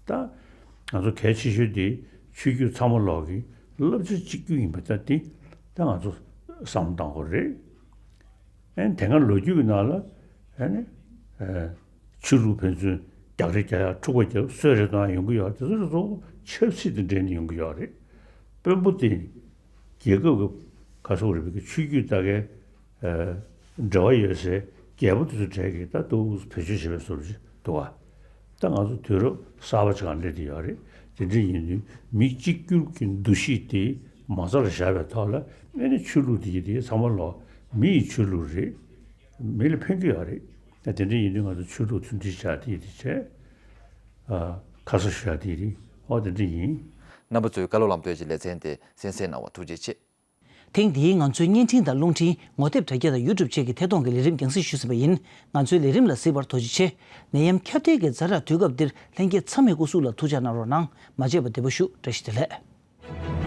ད་ང་ཚོ་གལ་ཆེ་ཤོས་དེ་ཆོས་བརྒྱུད་ཚང་མ་ལོག་གི་བསླབ་བྱ་གཅིག་གྱུར་ཡིན་པ་ད་དེ་ད་ང་ཚོ་བསམ་བློ་གཏང་དགོས་རེད། ཨེ་དེ་སྔ་ལོ་རྒྱུས་ཀྱི་ནང་ལ་ཨེ་ནི་ཨེ་ཆོས་ལུགས་ཕན་ཚུན་རྒྱག་རེས་རྒྱག་ཡ་འཁྲུག་པ་རྒྱག་གསོད་རེས་གཏོང་ཡ་ཡོང་གི་ཡོད། དེ་ཚོ་རེ་ཚོ་ཆབ་སྲིད་དང་འབྲེལ་ནས་ཡོང་གི་ཡོད་རེད། དཔོན་པོ་དེ་རྒྱལ་ཁབ་ཀྱི་ག་སོག་རེད་པའི་ཆོས་བརྒྱུད་ད་གའི། འབྲེལ་བ་ཡོད་སའི་རྒྱལ་པོ་དེ་ཚོ་གྲས་ཀྱིས་ད་འདུག་བེད་སྤྱོད་བྱེད་པའི་བཟོ་འདྲ་ཅིག་འདུག་ག་ད་ང་ཚོ་དུས་རབས་གསར་པ་ཅིག་ལ་སླེབས་བསྡད་ཡོད་རེད། དེ་འདྲ་ཡིན་དུས་མི་གཅིག་གྱུར་གྱི་འདུ་ཤེས་དེ་མ་རྩ་ལ་བཞག་པའི་ཐོག་ལ་ཨེ་ནི་ཆོས་ལུགས་དེ་ཡི་དེ་ཚང་མ་ལོག་མི་ཡི་ཆོས་ལུགས་རེད། མི་ལ་ཕན་གྱི་ཡོད་རེད། ད་དེ་འདྲ་ཡིན་དུས་ང་ཚོ་ཆོས་ལུགས་མཐུན་སྒྲིལ་བྱ་དེ་ཡི་དེ་བྱས། ཁ་གསོ་ཞུ་ཡ་དེ་ཡི་དེ་ཨོ་དེ་འདྲ་ཡིན། རྣམ་པ་ཚོས་བཀའ་སློབ་ལམ་སྟོན་གྱི་ལེ་ཚན་དེ་གསན་གཟིགས་གནང་བར་ཐུགས་རྗེ་ཆེ། ཐེངས་འདིའི་ང་ཚོའི་བརྙན་འཕྲིན་དང་རླུང་འཕྲིན་ངོ་དེབ་དྲ་རྒྱ་དང་ཡུ་ཊུབ་བཅས་ཀྱི་ཐད་གཏོང་གི་ལས་རིམ་རྒྱང་སྲིང་ཞུས་ཟིན་པ་ཡིན། ང་ཚོའི་ལས་རིམ་ལ་གཟིགས་པར་ཐུགས་རྗེ་ཆེ། ནད་ཡམས་ཁྱབ་གདལ་གྱི་ཛ་དྲག་དུས་སྐབས་འདིར་ལྷན་རྒྱས་ཚང་མས་སྐུ་གཟུགས་ལ་ཐུགས་ཅག་གནང་རོགས་གནང་། མ་བརྗེད་པར་བདེ་པོ་བཞུགས། བཀྲ་ཤིས་བདེ་ལེགས།